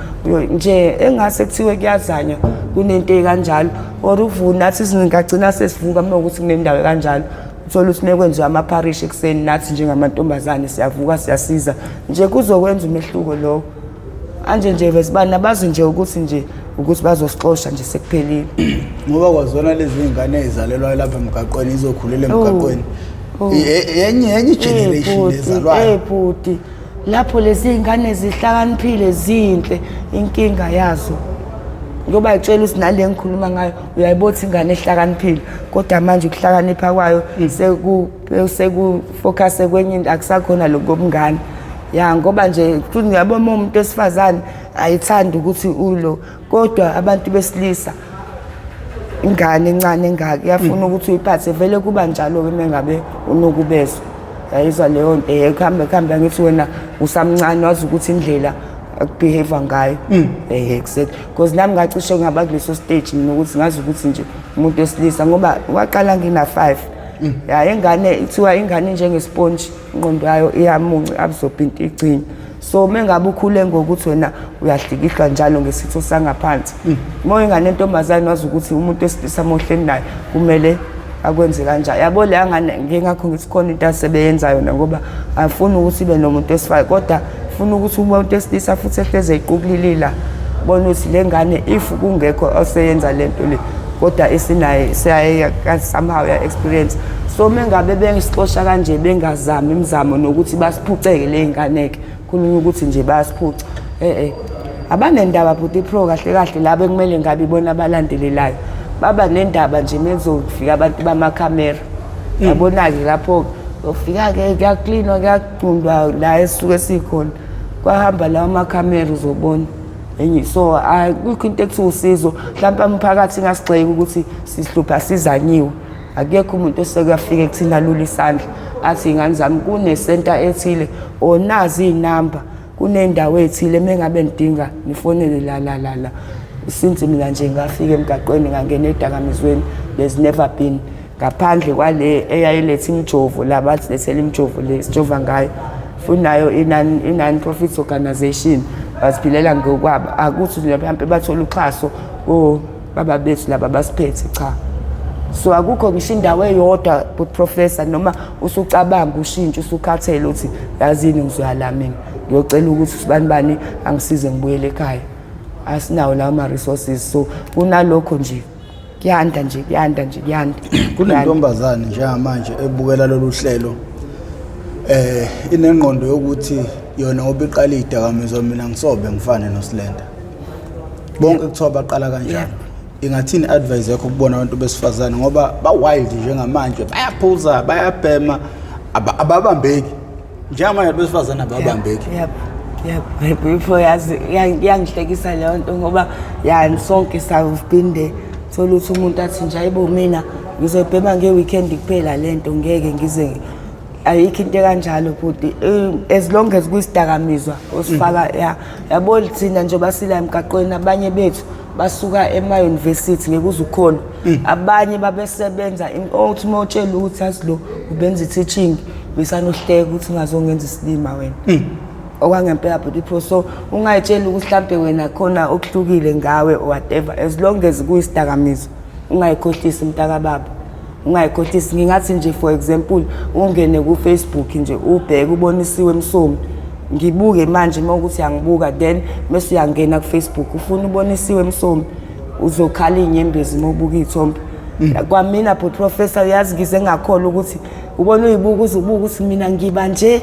Nje engase kuthiwe kuyazanywa kunento ey'kanjalo, or uvune nathi singagcina sesivuka uma ukuthi kunendawo ekanjalo, uthole ukuthi mekwenziwa amapharishi ekuseni, nathi njengamantombazane siyavuka, siyasiza nje, kuzokwenza umehluko lowo. Anje nje besibani abazi nje ukuthi nje ukuthi bazosixosha nje, sekuphelile. Ngoba kwazona lezi iy'ngane ey'zalelwayo lapha emgaqweni izokhulela emgaqweni. Oh. Yenye i-generation ezalwayo. Bhuti, lapho lezi iy'ngane zihlakaniphile, zinhle, inkinga yazo ngoba itshela ukuthi nale ngikhuluma ngayo, uyayibona ukuthi ingane ehlakaniphile, kodwa manje ukuhlakanipha kwayo seku-focus kwenye into, akusakhona lokhu kobungane. Ya, ngoba nje futhi ngiyabona uma umuntu wesifazane ayithandi ukuthi ulo, kodwa abantu besilisa, ingane encane engaka iyafuna ukuthi uyiphathe. Vele kuba njalo-ke uma ngabe unokubezwa, yayizwa leyo nto, kuhambe kuhambe, angithi wena usamncane, wazi ukuthi indlela aku-behave ngayo. Exactly, because nami ngacishe ngaba kuleso stage mina, ukuthi ngazi ukuthi nje umuntu wesilisa, ngoba waqala ngina-5. Ya, ingane ithiwa ingane njengesponge, ingqondo yayo iyamunca, absorb into igcine. So mengabe ukhule ngokuthi wena uyahlikihlwa njalo ngesitho sangaphansi, uma ingane entombazane wazi ukuthi umuntu wesilisa mohleni naye kumele akwenze kanjani, yabo. Leya ngane ngingakho ngithi khona into asebeyenza yona, ngoba afuni ukuthi ibe nomuntu wesifazane, kodwa funa ukuthi umuntu wesilisa futhi ehleze equkulilila bona ukuthi le ngane, if kungekho oseyenza lento le, kodwa esinaye siyaye somehow ya experience. So mengabe bengisixosha kanje, bengazami imizamo nokuthi basiphuceke le ngane-ke, khulunywa ukuthi nje bayasiphuca, abanendaba bhuti pro. Kahle kahle labo ekumele ngabe ibona abalandelelayo baba nendaba nje mekuzofika abantu bamakhamera, yabona-ke. Lapho ufika-ke kuyaklinwa, kuyacundwa la esisuke sikhona, kwahamba lawo makhamera, uzobona enye. So akukho into ekuthiwa usizo. Mhlawumpe umphakathi ingasigxeki ukuthi sihlupha sizanyiwe. Akekho umuntu osekuyafika ekuthina lula isandla athi, "Ingane zami, kunesenta ethile," or, "Nazi iy'namba, kunendawo ethile, mengabe nidinga nifonele la la la la." Since mina nje ngafika emgaqweni, ngangena ey'dakamizweni, there's never been, ngaphandle kwale eyayiletha imijovo, la bathi lethela imijovo le sijova ngayo, futhi nayo i-non-profit organization, baziphilela ngokwabo. Akuthi nje mhlawumpe bathole uxhaso ko baba bethu laba basiphethe, cha. So akukho ngisho indawo eyodwa, but professor, noma usucabanga ushintsho, usukhathele, uthi, "Yazini, ngizoya la mina, ngiyocela ukuthi sibani bani angisize ngibuyele ekhaya," asinawo lawo ma-resources. So kunalokho nje kuyanda nje, kuyanda nje, kuyanda. Kunentombazane njengamanje ebukela lolu hlelo, inengqondo yokuthi yona ngoba iqala idakamizwa, mina ngisobe ngifane noSlenda, bonke kuthiwa baqala kanjalo. Ingathini advice yakho kubona abantu besifazane, ngoba ba-wild njengamanje, bayaphuza, bayabhema, ababambeki njengamanje abantu besifazane, ababambeki? Yep, before yazi iyangihlekisa leyo nto, ngoba yani sonke we've been there. Thola ukuthi umuntu athi nje, "Hayibo, mina ngizoyibhema nge-weekend kuphela lento, ngeke ngize." Ayikho into ekanjalo bhuti. As long as kuyisidakamizwa osifaka, ya, yabo, thina njengoba sila emgaqweni, abanye bethu basuka ema-university, ngeke uze ukholwe, abanye babesebenza. Othi uma utshela ukuthi azi lo ubenza i-teaching, besanohleka ukuthi ungazongenza isilima wena. Okwangempela bhuti pro. So ungayitsheli ukuthi mhlampe wena khona okuhlukile ngawe or whatever. As long as kuyisidakamizwa, ungayikhohlisi mntakababa, ungayikhohlisi. Ngingathi nje, for example, ungene ku-Facebook nje, ubheke uBonisiwe Msomi, ngibuke manje uma ukuthi uyangibuka, then bese uyangena ku-Facebook ufuna uBonisiwe Msomi, uzokhala iy'nyembezi uma ubuka iy'thombe. Kwamina bhuti professor, uyazi ngize ngakholwa ukuthi ubona uyibuka, uze ubuke ukuthi mina ngiba nje.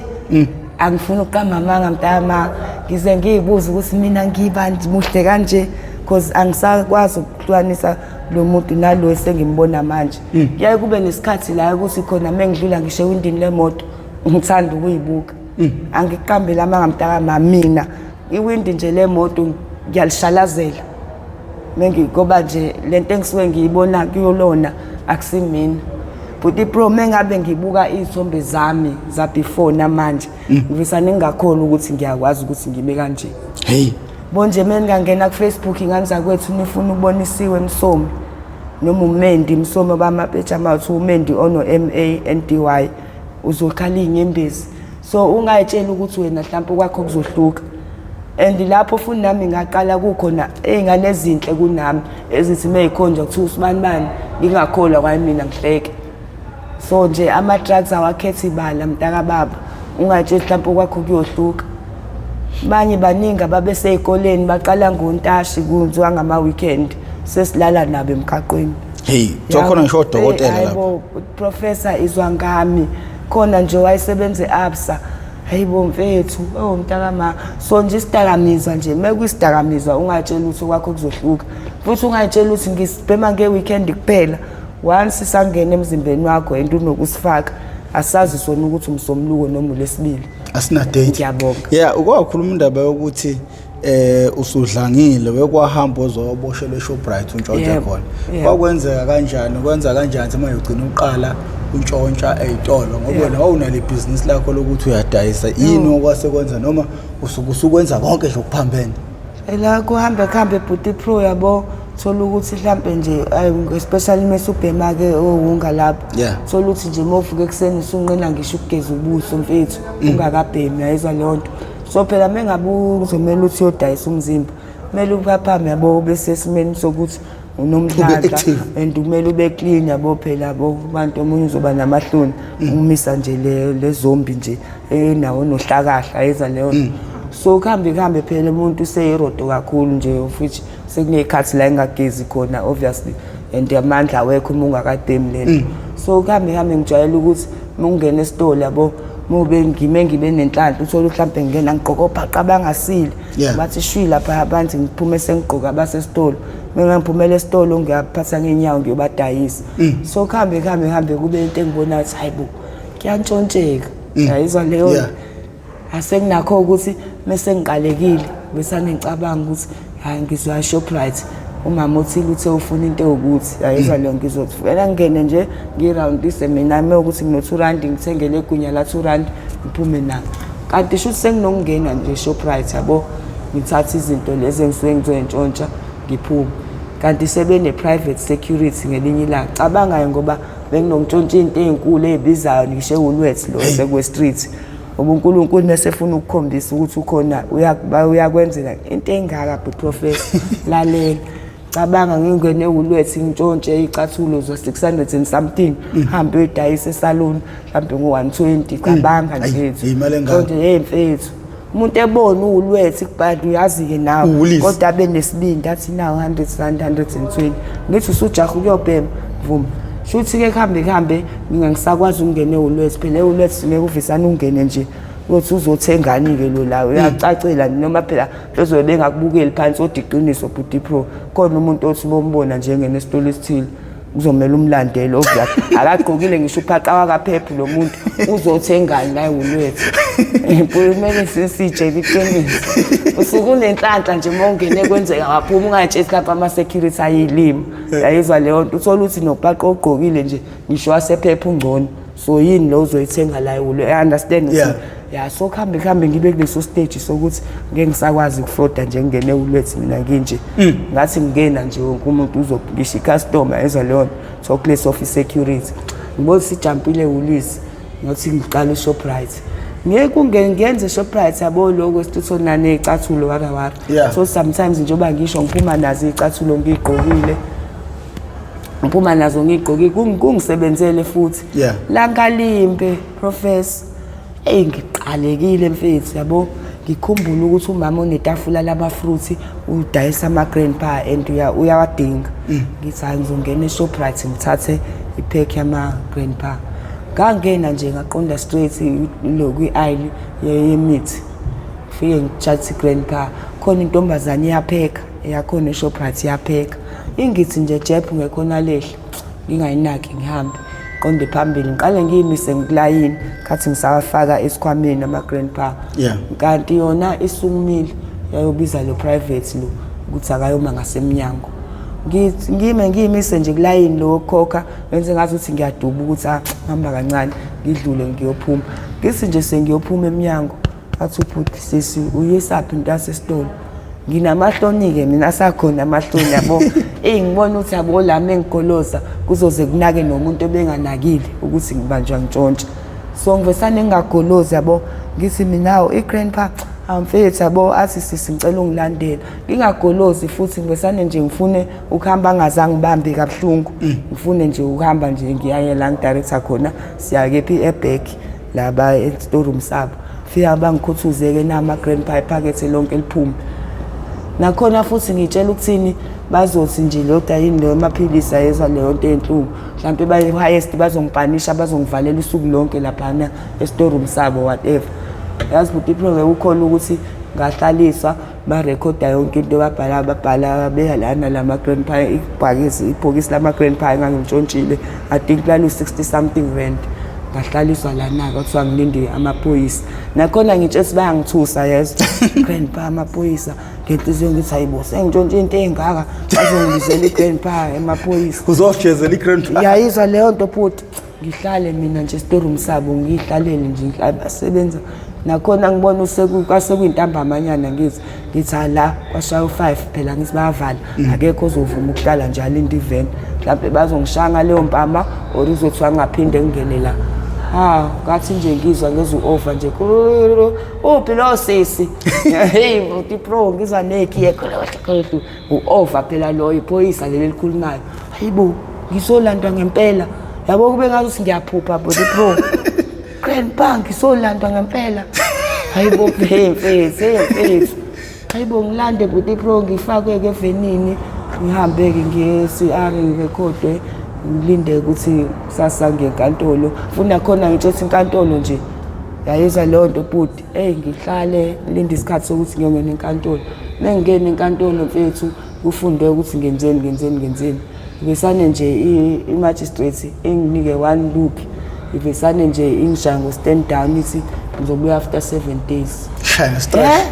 Angifuni ukuqamba amanga mntama, ngize ngiyibuze ukuthi mina ngiba muhle kanje, because angisakwazi ukuhlukanisa lo muntu nalo esengimbona manje. Kuyaye kube nesikhathi la ukuthi khona mengidlula ngisho ewindini lemoto, ngithanda ukuyibuka. Angiqambeli amanga mntakama, mina iwindi nje lemoto ngiyalishalazela mengi, ngoba nje lento engisuke ngiyibona kuyolona akusimina bhuti pro. Mengabe ngibuka iy'thombe zami za before namanje, ngivisa ngingakholwa ukuthi ngiyakwazi ukuthi ngibe kanje. Hey. Bonje meningangena ku-Facebook, ingane zakwethu, nifuna uBonisiwe Msomi noma uMendi Msomi, bamapeja amathu, uMendi ono MANDY, uzokhala iy'nyembezi. So ungayitsheli ukuthi wena mhlawumpe kwakho kuzohluka. And lapho futhi nami ngaqala, kukhona iy'ngane ezinhle kunami ezithi uma yikhonjwa kuthiwa usibani bani, ngingakholwa kwami mina, ngihleke. So nje ama-drugs awakhethi ibala mntakababa. Ungatsheli mhlawumpe kwakho kuyohluka. Banye baningi ababesey'koleni baqala ngontashi, kwenziwa ngama-weekend, sesilala nabo emgaqweni. Hey, kuthiwa khona ngisho odokotela Hey, lapho. Hayibo professor, izwa ngami, khona nje wayesebenza e-Absa. Hayibo mfethu, oh mntakama. So nje isidakamizwa nje, mekuyisidakamizwa ungatsheli ukuthi kwakho kuzohluka, futhi ungayitsheli ukuthi ngisibhema nge-weekend kuphela. Once sangena emzimbeni wakho and unokusifaka, asazi sona ukuthi umsombuluko noma ulesibili. Asina date. Ngiyabonga. Yeah, ukwakhuluma indaba yokuthi usudlangile, wekwahamba ozoboshelwa eShoprite, untshontsha khona. Kwakwenzeka kanjani? Kwenza kanjani manje ugcina uqala untshontsha ey'tolo, ngoba wena wawunale bhizinisi lakho lokuthi uyadayisa? Yini okwase kwenza, noma usuke usukwenza konke nje okuphambene? La kuhambe kuhambe bhuti pro, yabo. Thola ukuthi mhlampe nje especially mase ubhema ke owunga lapho. Thola ukuthi nje mawuvuka ekuseni usunqena ngisho ukugeza ubuso mfethu ungakabhemi, yayizwa leyo nto. So phela mengabe uzomela ukuthi uyodayisa umzimba, kumele uphaphame yabo, ube sesimeni sokuthi unomdlandla and kumele ube clean yabo phela yabo. Abantu omunye uzoba namahloni umisa nje le zombie nje enawo nohlakahla, ayizwa leyo nto. So kuhambe kuhambe phela umuntu useyirodo kakhulu nje, futhi sekuney'khathi la engagezi khona obviously, and amandla awekho uma ungakabhemi lento. So kuhambe kuhambe ngijwayele ukuthi uma ungena esitolo yabo, uma ngime ngibe nenhlanhla uthole mhlampe ngingena ngigqoke obhaqa abangasile, bathi shwi lapha abantu, ngiphume sengigqoka abasesitolo. Mina ngiphumela esitolo ngiyaphatha ngeenyawo ngiyobadayisa. So kuhambe kuhambe kuhambe kube into engibonayo ukuthi hayibo kuyantshontsheka, yayizwa leyo. Asekunakho ukuthi mese ngiqalekile bese ngicabanga ukuthi hayi ngizoya Shoprite, umama uthile uthe ufuna into ewukuthi, yayizwa leyo, ngizothi vele ngingene nje ngiroundise mina uma ukuthi ngino-2 rand ngithengele igunya la 2 rand ngiphume nalo. Kanti shuthi senginokungena nje Shoprite yabo, ngithathe izinto lezi engisuke ngizoyintshontsha ngiphume. Kanti sebene-private security ngelinye ilanga, cabangayo ngoba benginokuntshontsha into ey'nkulu ey'bizayo ngisho eWoolworths lo sekuwe street. Ngoba uNkulunkulu mesefuna ukukhombisa ukuthi ukhona uyakwenzela into engaka but professor lalela. Cabanga ngingene eWoolworths ngintshontshe icathulo za 600 and something, hambe uyodayisa esalon mhlawumbe ngo-120, cabanga nje. Imali engaka. Ntshontshe hey mfethu, umuntu ebona uWoolworths kubhadi uyazi-ke nawe, kodwa abe nesibindi athi nawo 100 rand 120, ngithi usujaha ukuyobhema vuma. Shuthi-ke kuhambe kuhambe ngingangisakwazi ukungena eWoolworths phela eWoolworths ngeke uvisane ungene nje uyothi uzothengani-ke lo la uyacacela noma phela bezobe bengakubukeli phansi, kodwa iqiniso bhuti pro khona umuntu othi bombona njengene esitolo esithile kuzomele umlandele obvious akagqokile ngisho uphaqa wakaphephu lo muntu uzothengani la eWoolworths. Kumele sisitshele iqiniso, usuke unenhlanhla nje uma ungene kwenzeka waphuma ungatsheli mhlawumbe ama-security ayilima, yayizwa leyo nto. Uthole ukuthi nophaqa ogqokile nje ngisho wasephepha ungcono, so yini lo uzoyithenga la eWoolworths? I understand. Ya, so kuhambe kuhambe ngibe kuleso stage sokuthi ngeke ngisakwazi ukufroda nje ngingene eWoolworths mina nginje ngathi ngingena nje wonke umuntu uzobukisha i-customer, ezwa leyo nto. So kulesi office security ngibona sijampile eWoolies, ngathi ngiqala eShoprite, ngeke ungene ngiyenze eShoprite yabo lokho sithona nezicathulo wara wara. So sometimes njengoba ngisho ngiphuma nazo izicathulo ngigqokile, ngiphuma nazo ngigqokile, kungisebenzele futhi. La ngalimbe professor, hey ngiqalekile mfethu yabo, ngikhumbula ukuthi umama onetafula lama-fruit udayisa ama-grandpa and uyawadinga. Ngithi hayi ngizongena eShoprite ngithathe ipack yama-grandpa. Ngangena nje ngaqonda straight lo kwi-aisle yemithi, ngifike ngithathe i-grandpa. Khona intombazane iyapheka eyakhona eShoprite iyapheka, ingithi nje jephu ngekhona lehla, ngingayinaki ngihambe qonde phambili ngiqale ngiyimise ngikulayini khathi ngisawafaka esikhwameni ama-grandpa. Kanti yona isukumile yayobiza lo private lo ukuthi akayoma ngasemnyango. Ngime ngiyimise nje kulayini lo wokukhokha, ngenze ngathi ukuthi ngiyaduba ukuthi ah hamba kancane ngidlule ngiyophuma. Ngithi nje sengiyophuma emnyango athi ubhuti sisi uyisaphi into yasesitolo. Nginamahloni-ke mina asakhona amahloni yabo. Eyi ngibona ukuthi yabo lami engigoloza kuzoze kunake nomuntu obenganakile ukuthi ngibanjwa ngitshontsha. So ngivesane ngingagolozi yabo, ngithi mina awu i-grandpa amfethu yabo, athi sisi ngicela ungilandela. Ngingagolozi futhi ngivesane nje ngifune ukuhamba angazange ngibambe kabuhlungu. Ngifune nje ukuhamba nje ngiyaye la ngidirector khona, siya kephi eback laba e-storeroom sabo. Fika bangikhuthuze-ke nama-grandpa iphakethe lonke liphume. Nakhona futhi ngitshela ukuthini bazothi nje lo dayini leyo amaphilisi ayezwa leyo nto ey'nhlungu mhlampe bayi-highest bazongipanisha bazongivalela usuku lonke laphana e-storeroom sabo whatever. Yazi bhuti Pro ngeke ukhona ukuthi ngahlaliswa barekhoda yonke into babhala babhala beya lana lama-grandpa ibhakisi ibhokisi lama-grandpa engangintshontshile, I think lalu-60 something rand. Ngahlaliswa lana-ke kwathiwa ngilinde amaphoyisa. Nakhona ngitshela ukuthi bayangithusa yezwa grandpa amaphoyisa, ngenhliziyo ngithi hayibo sengintshontshe into ey'ngaka bazongibizela i-grandpa emaphoyisa. Uzojezela i-grandpa. Yayizwa leyo nto futhi ngihlale mina nje storeroom sabo ngiyihlalele nje ngihlale basebenza Nakhona ngibona kwasekuyintambamanyana, ngithi ala kwashaya u5 phela, ngithi bayavala, akekho ozovuma ukuhlala nje alinde iveni, mhlawumbe bazongishaya ngaleyo mpama or uzothiwa ngingaphinde ngingene la. Ha, ngathi nje ngizwa ngezwa u-over nje, uphi lo sisi? Hey bhuti pro, ngizwa nekhiye, u-over phela loyo, iphoyisa leli elikhulumayo. Hayibo, ngizolandwa ngempela, yabo, kube ngathi ngiyaphupha bhuti pro. Grandpa, ngizolandwa ngempela. Hayibo, hey mfethu, hey mfethu, hayibo, ngilande bhuti pro, ngifakwe-ke evenini, ngihambe-ke ngiye e-CR, ngirekhodwe, ngilinde ukuthi kusasa ngenkantolo. Funa khona ngitsho ukuthi inkantolo nje yayizwa leyo nto bhuti. Eyi, ngihlale ngilinde isikhathi sokuthi ngiyongena enkantolo. Mengingena enkantolo mfethu, kufunde ukuthi ngenzeni, ngenzeni, ngenzeni. Ivesane nje i-magistrate inginike one look, ivesane nje ingishaya ngo-stand down, ithi ngizobuya after 7 days. Shaya stress.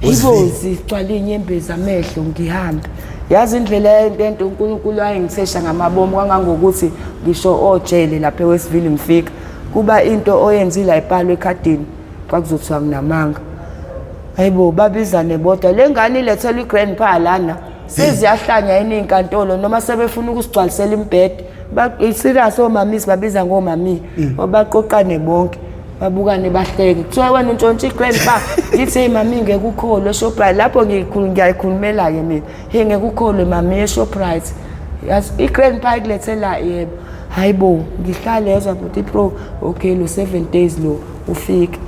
Yibo, zigcwala iy'nyembezi amehlo, ngihambe. Yazi indlela lento uNkulunkulu wayengithesha ngamabomu kangangokuthi ngisho ojele lapha eWestville ngifika, kuba into oyenzile ayibhalwe ekhadini, kwakuzothiwa nginamanga. Hayibo, babizane bodwa, le ngane ilethelwa i-grandpa lana, seziyahlanya yini iy'nkantolo noma sebefuna ukusigcwalisela imibhede? Serious, omami sibabiza ngomami, baqoqane bonke, babukane, bahleke, kuthiwa wena untshontshe i-grandpa. Ngithi, hey mami, ngeke ukholwe, eShoprite lapho ngiyayikhulumela-ke mina. Hey, ngeke ukholwe mami, eShoprite, yazi i-grandpa ikulethela. Yebo, hayi bo, ngihlale yezwa bhuti pro. Okay, lo 7 days lo ufike,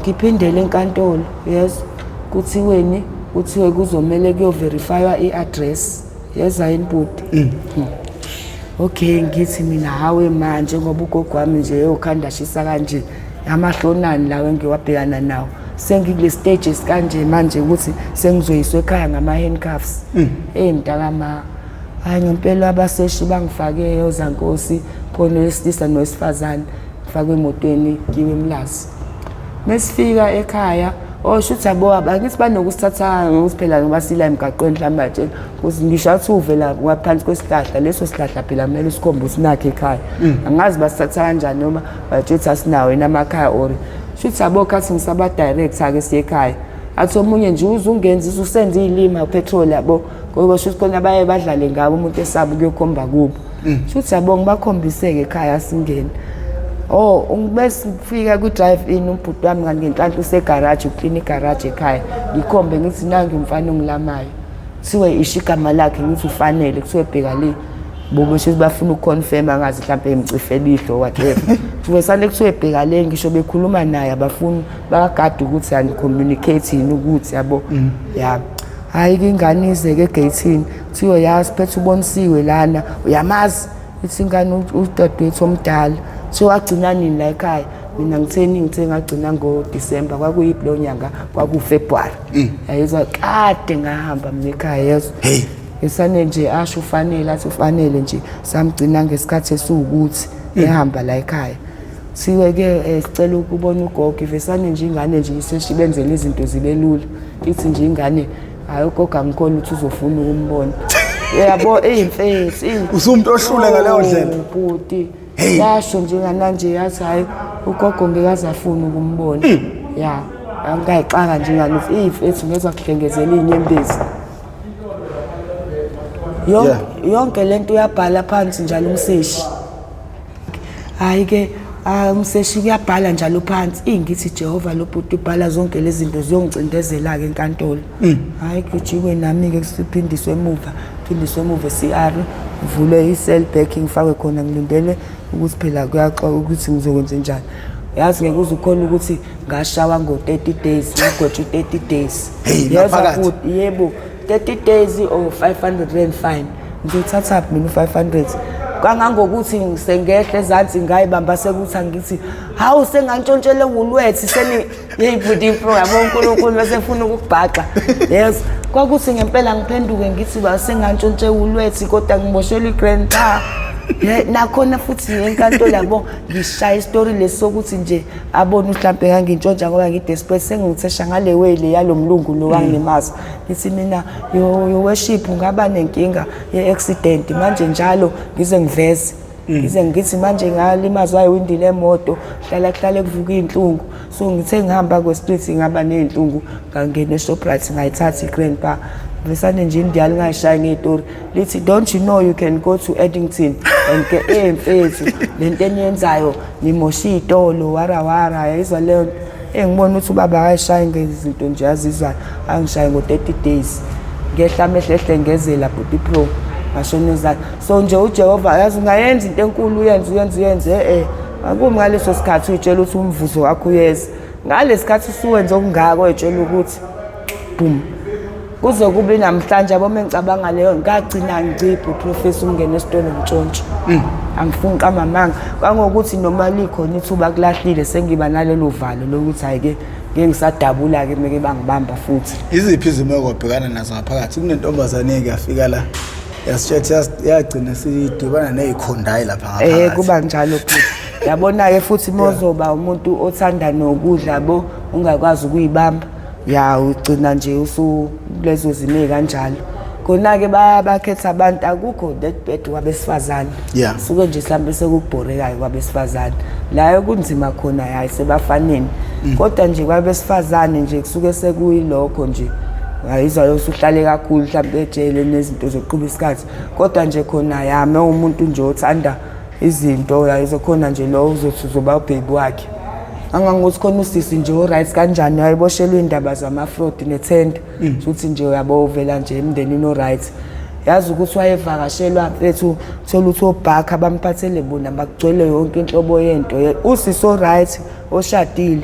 ngiphindele enkantolo, yes, kuthiweni? Kuthiwe kuzomele kuyoverifywa i-address, yezwa yini bhuti? Okay, ngithi mina, hawe manje, ngoba ugogo wami nje eyokhanda shisa kanje, amahlonani lawo engiwabhekana nawo, sengikule stages kanje manje ukuthi sengizoyiswa ekhaya ngama-handcuffs. Eyi mntakama, hhayi ngempela abaseshi bangifake ozankosi khona, owesilisa nowesifazane, ngifakwe emotweni, kiwe eMlazi. Mesifika ekhaya, oh shuthi yabo, angithi banokusithatha ngokuthi phela ngoba sila emgaqweni, mhlawumbe batshela ukuthi ngisho athi uvela ngaphansi kwesihlahla, leso sihlahla phela kumele usikhombe ukuthi nakhe ekhaya. Angazi basithatha kanjani noma batshela ukuthi asinawo yini amakhaya, or shuthi yabo, khathi ngisaba-director-ke siye ekhaya, athi omunye nje uze ungenza usenze iy'lima upetrol, yabo, ngoba shuthi khona baye badlale ngabo, umuntu esaba ukuyokhomba kubo. Shuthi yabo, ngibakhombise-ke ekhaya, singene. Oh, bese ngifika ku-drive in, umbhuti wami kanti ngenhlanhla usegaraji, uklina igaraji ekhaya. Ngikhombe ngithi nangi umfana ongilamayo. Kuthiwe isho igama lakhe, ngithi ufanele, kuthiwe bheka le. Bobo shuthi bafuna ukuconfirm, angazi mhlampe ngicifela ihlo, whatever. Kuthiwe sane, kuthiwe bheka le, ngisho bekhuluma naye abafuni, bayagada ukuthi ani-communicate yini ukuthi yabo. Ya. Hayi ke, ingane ize ke egate-ini. Kuthiwe yazi phethe ubonisiwe lana, uyamazi? Ithi ingane udadewethu omdala. Kuthiwa wagcina nini la ekhaya? Mina ngitheni? Ngithe ngagcina ngoDisemba, kwakuyiphi leyo nyanga? KwakuFebruary. Yayizwa kade ngahamba mina ekhaya, yezwa. Hey. Esane nje asho ufanele, athi ufanele nje samgcina ngesikhathi esiwukuthi ehamba la ekhaya. Siwe ke sicela ukubona ugogo. Ivesane nje ingane nje iseshibenzela izinto zibe lula. Ithi nje ingane, hayi ugogo angikhona ukuthi uzofuna ukumbona. Yabo, eyimfethu. Usumuntu ohlule ngaleyo ndlela. Oh, bhuti. Hey. Yasho njengananje yathi hayi ugogo ngeke aze afune ukumbona. Ya, angayixaka nje ingane ukuthi iyimfethu, ngezwa kuhlengezela iy'nyembezi. Yonke lento uyabhala phansi njalo umseshi. Hayi ke, ah, umseshi kuyabhala njalo phansi. Ingithi Jehova, lo bhuti ubhala zonke lezi zinto ziyongicindezela ke enkantolo. Hayi, gijikwe nami ke, siphindiswe emuva, phindiswe emuva e-CR, ngivule i-cell back, ngifakwe khona, ngilindele ukuthi phela kuyaxoxa ukuthi ngizokwenza njani. Yazi ngeke uze ukhona ukuthi ngashawa ngo-30 days, ngagwetshwa u-30 days. Hey, Yezwa ngaphakathi. futhi, yebo, 30 days or R500 fine. Ngizothatha mina u-500? Kangangokuthi sengehle ezansi, ngayibamba sekuthi angithi hawu, sengantshontshele Woolworths, seni yeyi bhuti pro, yabo, uNkulunkulu bese efuna ukukubhaxa. Yes, kwakuthi ngempela ngiphenduke ngithi ba sengantshontshe Woolworths, kodwa ngiboshelwe i-grandpa. Ye, nakhona futhi enkantolo, yabo, ngishaya isitori lesi sokuthi nje abone mhlampe ngangintshontsha ngoba ngi-desperate, sengithesha ngale way le yalo mlungu lo wangilimaza. Ngithi mina, your worship, ngaba nenkinga ye-accident manje, njalo ngize ngiveze. Ngize ngithi manje ngalimazwa iwindi lemoto, hlala kuhlale kuvuka iy'nhlungu. So ngithe ngihamba kwe-street ngaba ney'nhlungu, ngangena eShoprite ngayithatha i-grandpa. Vesane nje indiya lingayishayi ngey'tori, lithi don't you know you can go to Addington and get mfethu le nto eniyenzayo nimosha iy'tolo warawara, yayizwa leyo nto. Engibona ukuthi ubaba akayishayi ngezinto nje azizwayo, angishaye ngo-30 days. Ngehla amehlehle ngezela bhuti pro ngashona ezansi. So nje uJehova yazi ungayenza into enkulu, uyenze uyenze uyenze akumi ngaleso sikhathi uyitshela ukuthi umvuzo wakho uyeza. Ngalesi sikhathi usuwenze okungako uyitshela ukuthi boom. Kuze kube namhlanje yabo mengicabanga leyo ngagcina ngiciphi uprofessor ungena esitolo ngitshontshe. Angifuni uqamba amanga. Kwangokuthi noma likhona ithuba kulahlile sengiba nalelo valo lokuthi hayi ke ngeke ngisadabula ke meke bangibamba futhi. Iziphi izimo okwabhekana nazo ngaphakathi? Kunentombazane eke yafika la yasitshethe yagcina sidibana nezikhondayi lapha ngaphakathi. Kuba njalo futhi. Yabona ke futhi mozoba umuntu othanda nokudla bo ungakwazi ukuyibamba. Ya ugcina nje usu kulezo zimo ezikanjalo. Khona ke bakhetha abantu akukho that bad kwabesifazane. Suke nje mhlambe sekubhorekayo kwabesifazane. La kunzima khona hayi sebafaneni. Kodwa nje kwabesifazane nje kusuke sekuyilokho nje. Ayizwa usuhlale kakhulu mhlambe ejele nezinto zokuqhuba isikhathi. Kodwa nje khona yami umuntu nje othanda izinto yayizokhona nje lo uzothi uzoba ubaby wakhe. Angangokuthi khona usisi nje o-right kanjani wayeboshelwe indaba zama-fraud nethenda. Futhi nje uyabo uvela nje emndenini o-right. Yazi ukuthi wayevakashelwa mfethu, thola ukuthi obhakha bamphathele bona bakugcwele yonke inhlobo yento. Usisi o-right oshadile.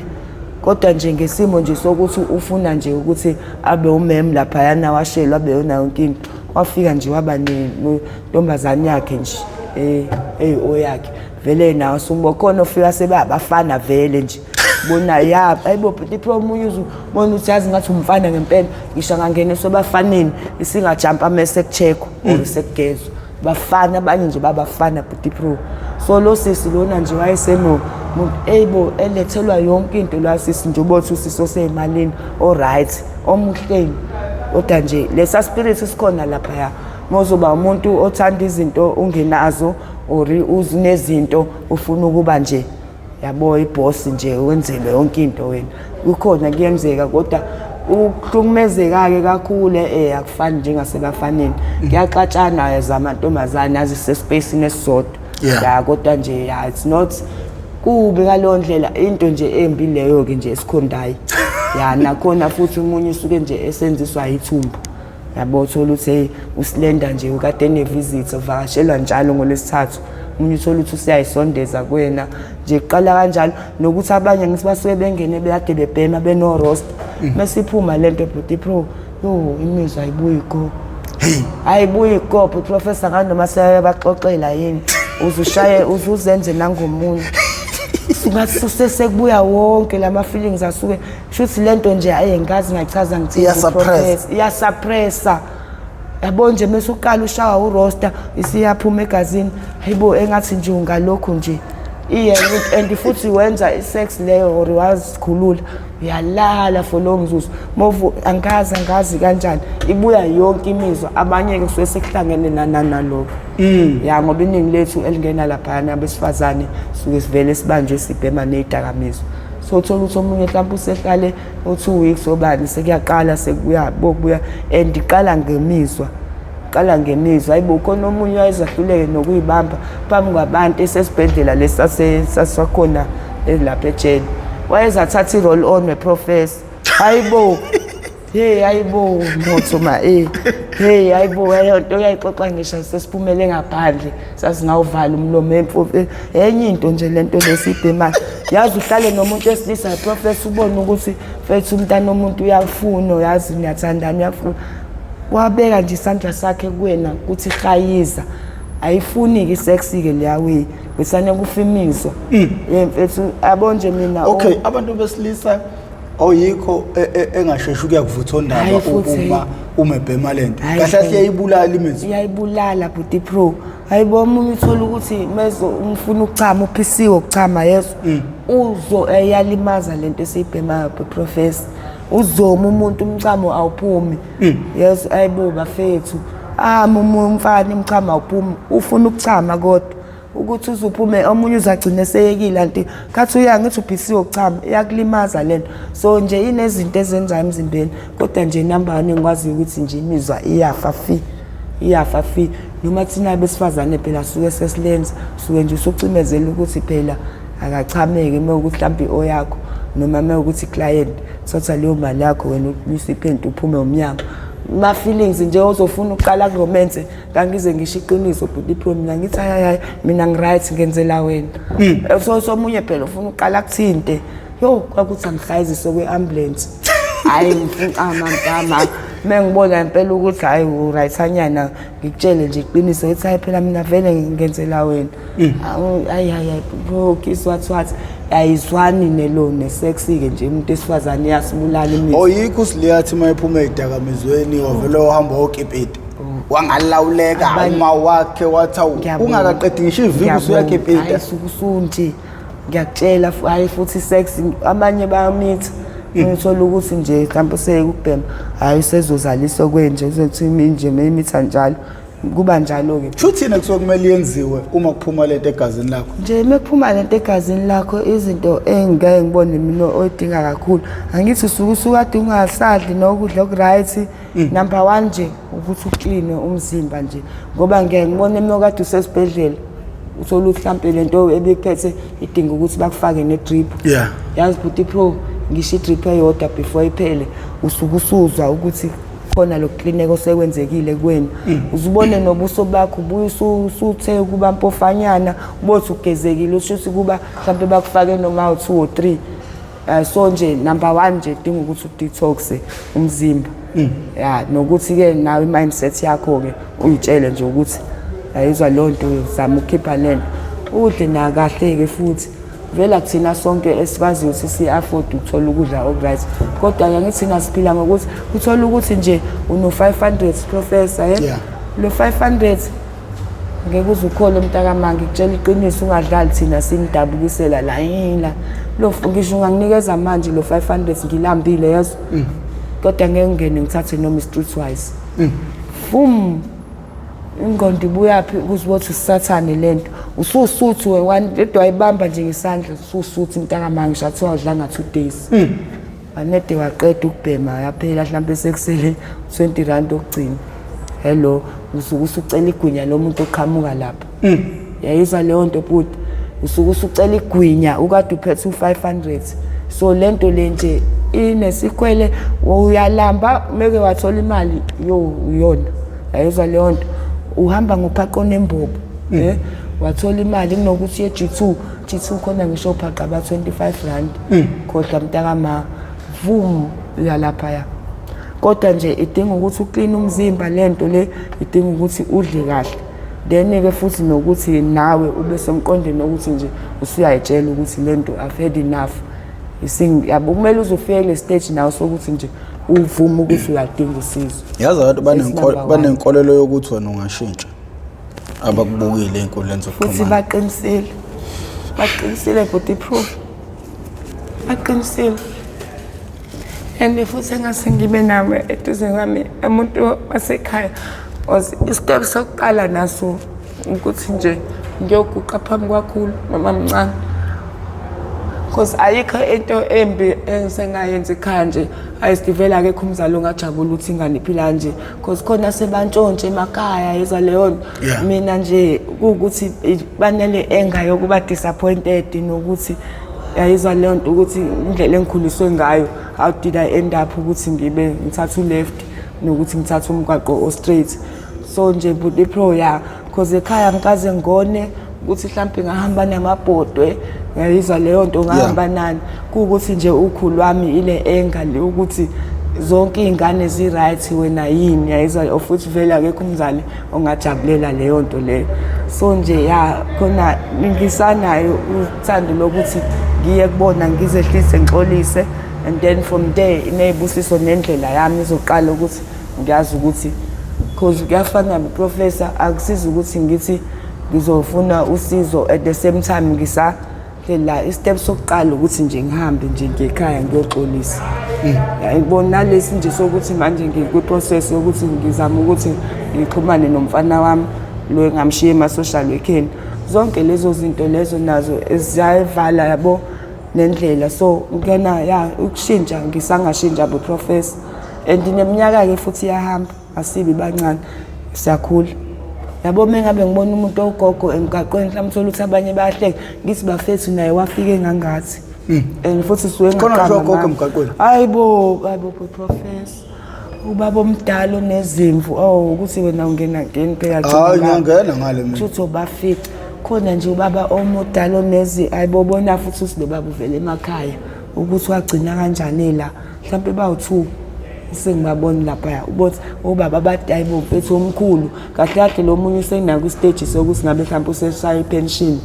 Kodwa nje ngesimo nje sokuthi ufuna nje ukuthi abe umem laphayana washelwa abe yona yonke into. Wafika nje waba nentombazane yakhe nje oyakhe. Vele nawe sumbo khona ofika sebabafana vele nje. Bona ya ayibo bhuti pro omunye uzubona ukuthi yazi ngathi umfana ngempela ngisho angangena esobafaneni isingajumpa mase kucheckwa or sekugezwa. Bafana abanye nje babafana bhuti pro. So lo sisi lona nje wayeseno muntu eyibo elethelwa yonke into la sisi nje ubothi usisi oseyimalini o right omuhleni. Kodwa nje lesa spirit sikhona lapha ya. Mozoba umuntu othanda izinto ungenazo or uzinezinto ufuna ukuba nje yabo iboss nje wenzelwe yonke into wena. Kukhona kuyenzeka kodwa ukuhlukumezeka ke kakhulu akufani njengasebafaneni. Kuyaxatshana zamantombazane azise space nesisodwa. Ya kodwa nje ya it's not kubi ngaleyo ndlela, into nje embi leyo ke nje esikhondayo. Ya nakhona futhi umunye usuke nje esenziswa ithumbu. Yabo uthola ukuthi hey usilenda nje ukade nevisit uvakashelwa njalo ngolesithathu. Umunye uthola ukuthi usiyayisondeza kuwena nje kuqala kanjalo nokuthi abanye ngithi basuke bengene bekade bebhema beno roast. Mesiphuma lento bhuti pro yo imizwa ayibuyi go. Ayibuyi go professor nganoma seyabaxoxela yini uzushaye uzuzenze nangomunye. Sungathi sesekubuya wonke lama feelings asuke shuthi lento nje ayi ngazi ngachaza ngithini Iyasuppress. Iyasuppressa. Yabo nje mase uqala ushawa uroster isiyaphuma egazini hayibo engathi nje ungalokhu nje iye and futhi wenza isex leyo or wazikhulula uyalala for long mzuzu movu angazi kanjani ibuya yonke imizwa abanye ke kusuke sekuhlangene nalokho. Ya ngoba iningi lethu elingena lapha abesifazane suke sivele sibanjwe sibhema nezidakamizwa. So uthola ukuthi omunye mhlawumbe usehlale u2 weeks obani sekuyaqala sekuya bokubuya and iqala ngemizwa. Qala ngemizwa hayibo khona omunye wayezahluleke nokuyibamba phambi kwabantu esesibhedlela lesasakhona lapha ejele. Wayezathatha i-roll on weprofessor. Hayibo. Hey hayibo motho ma Hey hayibo leyo nto uyayixoxa ngisho sesiphumele ngaphandle sasingawuvala umlomo emfo. Enye into nje lento lesibhemayo. Yazi uhlale nomuntu wesilisa professor ubone ukuthi mfethu umntana omuntu uyafuna yazi niyathandana uyafuna. Wabeka nje isandla sakhe kuwena ukuthi hayiza. Ayifuni ke sex ke leya way. Wesane kufa imizwa. Mfethu yabo nje mina Okay abantu besilisa oyikho engasheshi ukuya kuvutha ondaba uma umebhema lento. Kahle kahle iyayibulala imizwa. Iyayibulala bhuti pro. Hayibo omunye uthola ukuthi mezo umfuna ukuchama uphisiwe ukuchama yeso. Uzo eyalimaza lento esiyibhemayo professor. Uzoma umuntu umchamo awuphumi. Yes ayibo bafethu. Umfana umchamo awuphumi ufuna ukuchama kodwa. Ukuthi uzuphume omunye uzagcina eseyekile anti khathi uya ngithi ubhisiwe ukuchama, iyakulimaza lento. So nje inezinto ezenzayo emzimbeni, kodwa nje number one engikwaziyo ukuthi nje imizwa iyafa fi, iyafa fi. Noma thina besifazane phela suke sesilenza, suke nje usucimezela ukuthi phela akachameki uma ukuthi mhlawumbe oyakho noma uma ukuthi client thatha leyo mali yakho wena ubuyise iphenti uphume umnyango. Ma-feelings nje ozofuna ukuqala kuromance, kangize ngisho iqiniso bhuti Pro, mina ngithi hayi hayi mina ngi-right, ngenzela wena. So somunye phela ufuna ukuqala kuthinte, yo kwakuthi angihlayizise kwe-ambulance, hhayi ngifuna mntama uma ngibona impela ukuthi hhayi u-right-anyana, ngikutshele nje iqiniso ngithi hayi phela mina vele ngenzela wena. Hayi hayi hayi bro, kiss what what, ayizwani nelo ne-sex-ke nje, umuntu esifazane iyasibulala imizwa. Oyikho usiliyathi uma ephuma ey'dakamizweni wavele wahamba wokipita wangalawuleka, uma wakhe wathi awu ungakaqedi ngisho iviki usuyakipita. Hayi suke usunje, ngiyakutshela. Hhayi futhi sex abanye bayamitha, uthola ukuthi nje mhlawumbe useyekubhema, hhayi usezozalisa kwenje uzothi nje meyimitha njalo, kuba njalo-ke. Shuthi yini kusuke kumele yenziwe uma kuphuma lento egazini lakho? Nje uma kuphuma lento egazini lakho, izinto engike ngibone mina oyidinga kakhulu, angithi usuke usukade ungasadli nokudla oku-right. Number one nje ukuthi ukline umzimba nje, ngoba ngeke ngibone uma kade usesibhedlela uthola ukuthi mhlampe lento ebikuphethe idinga ukuthi bakufake ne-drip. Yazi bhuti Pro, ngisho i-drip eyodwa before iphele usuke usuzwa ukuthi khona lokuklineka osekwenzekile kuwena. Uzubone nobuso bakho ubuye usuthe ukuba mpofanyana, ubothi ugezekile, usho ukuthi kuba mhlampe bakufake noma u-2 or 3. So nje number one nje idinga ukuthi udetoxe umzimba, ya, nokuthi-ke nawe i-mindset yakho-ke uyitshele nje ukuthi ayizwa leyo nto, zama ukukhipha lento, udle nakahle-ke futhi. Vele akuthina sonke esikwaziyo ukuthi si-afford ukuthola ukudla oku-right, kodwa-ke angithi thina siphila ngokuthi uthole ukuthi nje uno-500, professor, lo 500 ngeke uze ukhole mntakamanga, ngikutshela iqiniso, ungadlali, thina sinidabukisela la yila lo, ngisho unganginikeza manje lo 500 ngilambile yezo, kodwa ngeke ngingene ngithathe noma i-streetwise fum. Ingqondo ibuyaphi ukuze ubothi usathane lento, ususuthi lento wayibamba nje ngesandla, ususuthi mntakamanga, ngisho athiwa udlanga 2 days, wanede waqeda ukubhema yaphela, mhlawumbe sekusele 20 rand okugcina. Hello, usuke usucela igwinya lomuntu oqhamuka lapha, yayizwa leyo nto bhuti, usuke usucela igwinya ukade uphethe u-500. So lento le nje inesikhwele, uyalamba meke wathola imali yo uyona, yayizwa leyo nto, uhamba ngophaqo nembobo, wathola imali kunokuthi ye G2 G2 khona ngisho phaqa ba 25 rand, khohlwa mntakama, vum uyalapha ya. Kodwa nje idinga ukuthi ukline umzimba lento le, idinga ukuthi udle kahle, then-ke futhi nokuthi nawe ube semqondweni ukuthi nje usuyayitshela ukuthi lento I've had enough. Yabo, kumele uze ufike kule stage nawe sokuthi nje uvume ukuthi uyadinga usizo. Yazi abantu banenkolelo yokuthi wena ungashintsha abakubukile ey'nkundleni futhi zokuxhumana. Baqinisile, baqinisile bhuti Pro, baqinisile. And futhi engase ngibe nawe eduze kwami umuntu wasekhaya, cause i-step sokuqala naso ukuthi nje ngiyoguqa phambi kwakhulu noma mncane, cause ayikho into embi engisengayenza ekhaya nje. Ayisivele akekho umzali ongajabula ukuthi ingane iphila kanje, cause khona sebantshontshe emakhaya, yezwa leyo nto. Mina nje kuwukuthi banele enga yokuba disappointed, nokuthi yayizwa leyo nto ukuthi indlela engikhuliswe ngayo, how did I end up ukuthi ngibe ngithatha u-left nokuthi ngithathe umgwaqo o-straight. So nje bhuti Pro, ya, cause ekhaya ngikaze ngone ukuthi mhlawumbe ngahamba namabhodwe, ngiyayizwa leyo nto, ngahamba nani, kuwukuthi nje ukhulu wami ile enga le ukuthi zonke iy'ngane zi-right, wena yini, yayizwa, futhi vele akekho umzali ongajabulela leyo nto leyo. So nje ya, khona ngisanayo uthando lokuthi ngiye kubona, ngizehlise, ngixolise, and then from there iney'busiso nendlela yami izoqala ukuthi ngiyazi ukuthi, cause kuyafana professor, akusizi ukuthi ngithi ngizofuna usizo at the same time ngisa la. I-step sokuqala ukuthi nje ngihambe nje ngiyekhaya ngiyoxolisa. Yayibona nalesi nje sokuthi manje ngikwi-process yokuthi ngizama ukuthi ngixhumane nomfana wami lo engamshiya ema-social workeni. Zonke lezo zinto lezo nazo ziyayivala, yabo, nendlela. So ngena ya ukushintsha, ngisangashintsha bo professor, and neminyaka-ke futhi iyahamba, asibi bancane, siyakhula, yabo. Uma ngabe ngibona umuntu owugogo emgaqweni, mhlawumbe uthole ukuthi abanye bayahleka, ngithi bafethu, naye wafike engangathi, and futhi suke. Khona ngisho ogogo emgaqweni? Hayibo, hayibo professor, ubaba omdala onezimvu, oh, ukuthi wena ungena ngeni phela. Hayi, ngiyangena ngale mina. Futhi ubafica khona nje ubaba omudala onezi, ayibobona futhi ukuthi lo baba uvele emakhaya, ukuthi wagcina kanjani la. Mhlawumbe bawu-two sengibabona laphaya, ubothi obaba abade, ayibo mfethu omkhulu. Kahle kahle lo munye usenako isiteji sokuthi ngabe mhlawumbe useshaya ipension.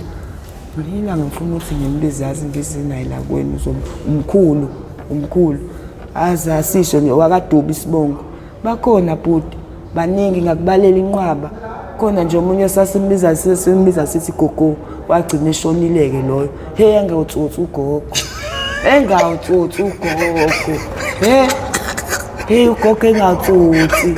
Ngelinye ilanga ngifuna ukuthi ngimbize, yazi, ngizinaye la kwenu, umkhulu, umkhulu aze asisho nje wakaDuba isibongo. Bakhona bhuti, baningi, ngakubalela inqwaba. Khona nje omunye sasimbiza, simbiza sithi gogo, wagcina eshonile-ke loyo. Hey, engawutsotsi ugogo, engawutsotsi ugogo, he hey, ugogo engatsotsi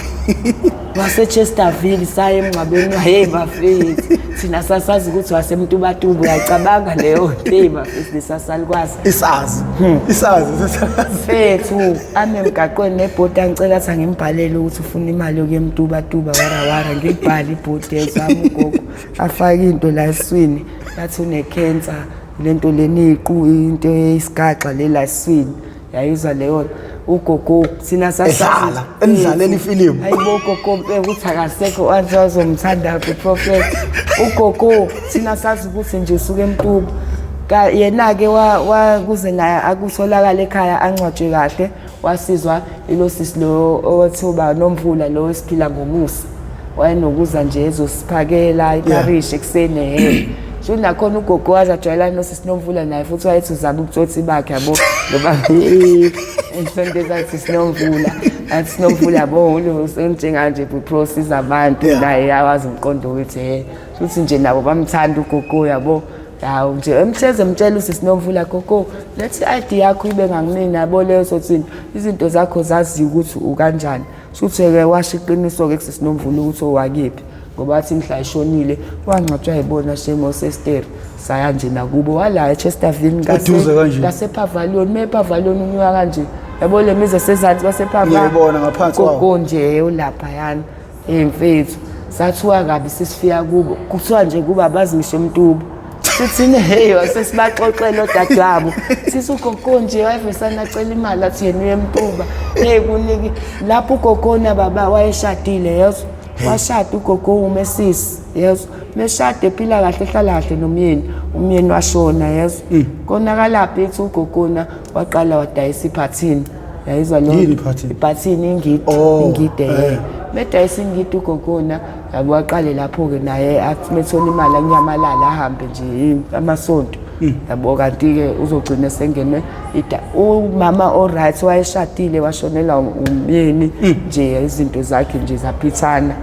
wase-Chesterville. Saya emngcwabeni, hey bafethu, thina sasazi ukuthi waseMtubatuba, uyacabanga leyo nto. Hey bafethu, lesasalukwazi. Isazi, isazi, isazi. Fethu, ame emgaqweni nebhodi, angicela athi angimbhalele ukuthi ufuna imali yokuya eMtubatuba, warawara. Ngiyibhale ibhodi ezami, ugogo afake into la esiswini, bathi une-cancer, lento leni iqu, into eyisigaxa le la esiswini, yayizwa leyo nto. Ugogo thina Edlala, enidlalela ifilimu. Hayibo gogo, mpela ukuthi akasekho, wathi wazomthanda prophet ugogo. Thina sazi ukuthi nje usuke eMtuba. Ka yena-ke kuze naye akutholakala ekhaya, angcwatshwe kahle, wasizwa ilo sisi lo owathiwa Nomvula, lo esiphila ngomusa, wayenokuza nje ezosiphakela iparish ekuseni. He, so nakhona ugogo waze ajwayelana nosisi Nomvula naye futhi, wayethi uzama ubutsotsi bakhe, yabo, ngoba isonto ezathi Sinomvula, athi Sinomvula, yabo, njenganje buprosiza abantu. Naye yawazi umqondo ukuthi he, futhi nje nabo bamthanda ugogo, yabo. Hawu nje emhleze emtshela usisi Nomvula, "Gogo, lethi i-ID yakho ibe ngakumina," yabo, leyo sothini, izinto zakho zaziyo ukuthi ukanjani. Shuthi-ke washo iqiniso-ke kusisi Nomvula ukuthi owakephi, ngoba wathi mhla eshonile wangcwatshwa yibona shame osesteri. Saya nje nakubo, wala eChesterville. Eduze kanje. Ngase-Pavilion, me Pavilion unyuka kanje, yabo, le mizi esezansi kwase-Pava. Ngiyayibona ngaphansi kwawo. Gogo nje ulaphayana ey'mfethu, sathuka kabi sesifika kubo, kuthiwa nje kuba abazi ngisho eMtuba. Sithini, hey, sesibaxoxela odadewabo, sithi ugogo nje wayevesana acela imali, athi yena uye eMtuba. Hey, kuniki lapho ugogona baba wayeshadile, yezwa, washada ugogo umesisi, yezwa, meshade ephila kahle, ehlala kahle nomyeni, umyeni washona, yezwa. Konakalaphi ethi ugogona waqala wadayisa iphathini, yayizwa lo. Yini iphathini? Iphathini ingidi. Oh, Ingide. Medayisa ingidi ugogona, yabo, waqale lapho-ke naye athi methola imali anyamalala, ahambe nje amasonto, yabo. Kanti-ke uzogcina esengenwe umama o-right, wayeshadile, washonelwa umyeni nje, izinto zakhe nje zaphithana,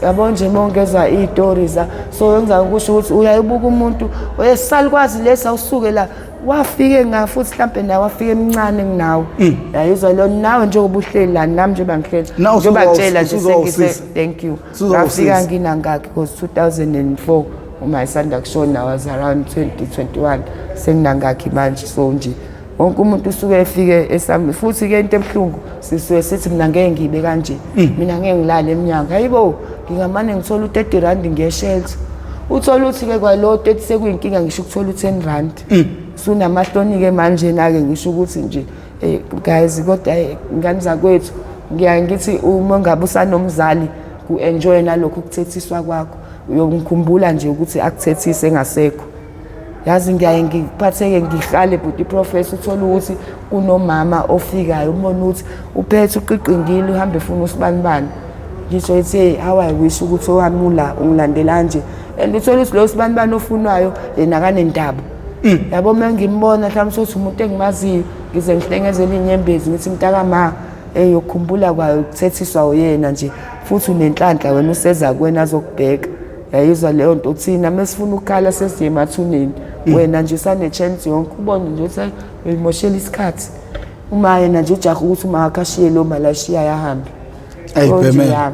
yabo nje. Mongeza iy'tori za so enza ukusho ukuthi uyayibuka umuntu oyesalukwazi lesi, awusuke la wafike nga futhi mhlampe nawe wafike emncane kunawe, yayizwa lo, nawe njengoba uhleli la, nami njengoba ngihleli, Nawe njengoba ngitshela nje usuzowusisa. sengise, thank you. Usuzowusisa. Ngafika nginangakhi? Because 2004 uma isanda kushona was around 2021, senginangakhi manje? So nje wonke umuntu usuke efike esami. Futhi-ke into ebuhlungu, sisuke sithi mina ngeke ngibe kanje, mina ngeke ngilale emnyango, hayibo, ngingamane ngithole u-30 rand ngeshelter. Uthole ukuthi-ke kwalo 30 sekuyinkinga ngisho ukuthola u-10 rand, sunamahloni-ke manje na-ke. Ngisho ukuthi nje guys, kodwa ngane zakwethu, ngiyaye ngithi uma ngabe usanomzali, ku-enjoy nalokhu ukuthethiswa kwakho, uyongikhumbula nje ukuthi akuthethise engasekho. Yazi, ngiyaye ngiphatheke, ngihlale bhuti professor, uthole ukuthi kunomama ofikayo, umbone ukuthi uphethe uqiqingile, uhambe efuna usibanibani. Ngisho ithi, hey, how I wish ukuthi owami ula ungilandela nje. And uthole ukuthi lo sibanibani ofunwayo yena akanendaba, yabo. Uma ngimbona mhlawumbe sothi umuntu engimaziyo, ngize ngihlengezele iy'nyembezi, ngithi mntakama, yokukhumbula kwayo ukuthethiswa uyena nje, futhi unenhlanhla wena, useza kuwena azokubheka, yayizwa leyo nto. Thina mesifuna ukukhala sesiye emathuneni, wena nje usane-chance yonke, ubone nje ukuthi hayi, uyimoshela isikhathi. Uma yena nje ujaha ukuthi uma wakhe ashiye lo mali ashiyayo ahambe. Ayi, So nje, Bhemela. ya.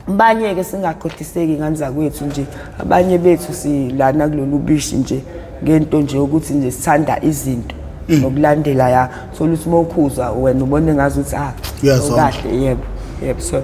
Abanye-ke singakhohliseki ngane zakwethu nje, abanye bethu silana kulolu bishi nje ngento nje ukuthi nje sithanda izinto nokulandela ya thola ukuthi uma ukhuza wena ubone ngazi ukuthi ah awukahle. Yebo yebo, so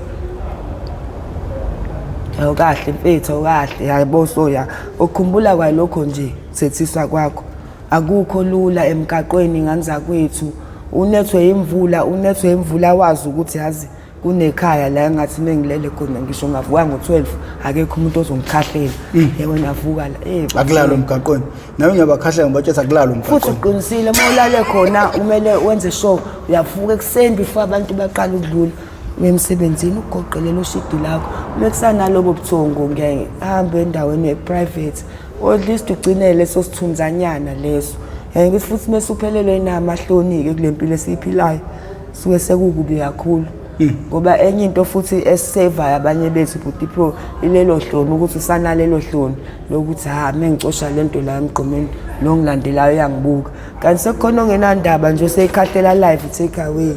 awukahle mfethu, awukahle yabo. So ya ukukhumbula kwalokho nje thethiswa kwakho akukho lula emgaqweni ngane zakwethu. Unethwe imvula, unethwe imvula, wazi ukuthi yazi kunekhaya la engathi mengilele khona ngisho ngavuka ngo-12 akekho umuntu ozongikhahlela. Yebo, navuka la Akulalwa emgaqweni. Nawe ngiyabakhahlela ngibatshela akulalwa futhi emgaqweni. Uqinisile, uma ulale khona kumele wenze sure uyavuka ekuseni before abantu baqala ukudlula, uye emsebenzini ugoqe lelo shidi lakho. Uma kusanalobo buthongo ngihambe endaweni e-private, or at least ugcine leso sithunzanyana leso. Ngithi futhi mese uphelelwe inamahloni-ke kule mpilo esiyiphilayo, suke sekukubi kakhulu, ngoba enye into futhi esisevayo abanye bethu, bhuti Pro, ilelo hloni ukuthi usanalelo hloni lokuthi ha mengicosha lento la emgqomeni, lo ngilandelayo uyangibuka, kanti sekukhona ongenandaba nje oseyikhahlela live take away,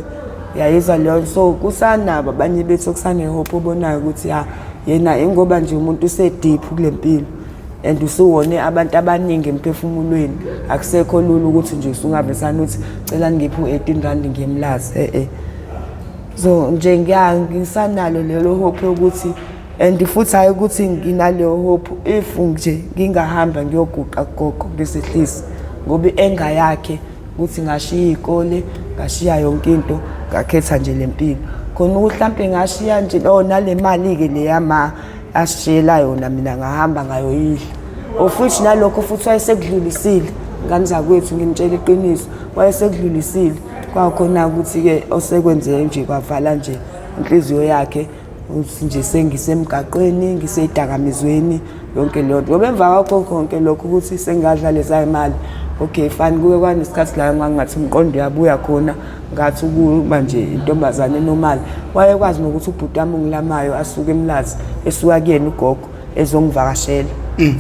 uyayizwa leyo. So kusanabo abanye bethu okusane-hope obonayo ukuthi ya yena ingoba nje umuntu use-deep kule mpilo and usuwone abantu abaningi emphefumulweni, akusekho lula ukuthi nje usungavesana uthi cela ngiphe u-R18 ngiyemlazi, eh. So nje ngisanalo lelo hope yokuthi, and futhi hayi ukuthi nginaleyo hope, if nje ngingahamba ngiyoguqa kugogo ngisehlise, ngoba i-anger yakhe ukuthi ngashiya iy'kole, ngashiya yonke into, ngakhetha nje le mpilo khona ukuthi hlampe ngashiya nje, oh, nale mali-ke leyama asishiyela yona mina ngahamba ngayoyidla, of which nalokho futhi wayesekudlulisile. Ngane zakwethu, nginitshela iqiniso, wayesekudlulisile kwakhona ukuthi-ke osekwenzeke nje kwavala nje inhliziyo yakhe ukuthi nje sengisemgaqweni, ngiseyidakamizweni, yonke leyo nto, ngoba emva kwakho konke lokho ukuthi sengadla leza imali, okay fine, kuke kwanesikhathi la ngangathi umqondo uyabuya khona, ngathi ukuba nje intombazane enormal. Wayekwazi nokuthi ubhuti wami ongilamayo asuke eMlazi, esuka kuyena ugogo, ezongivakashela.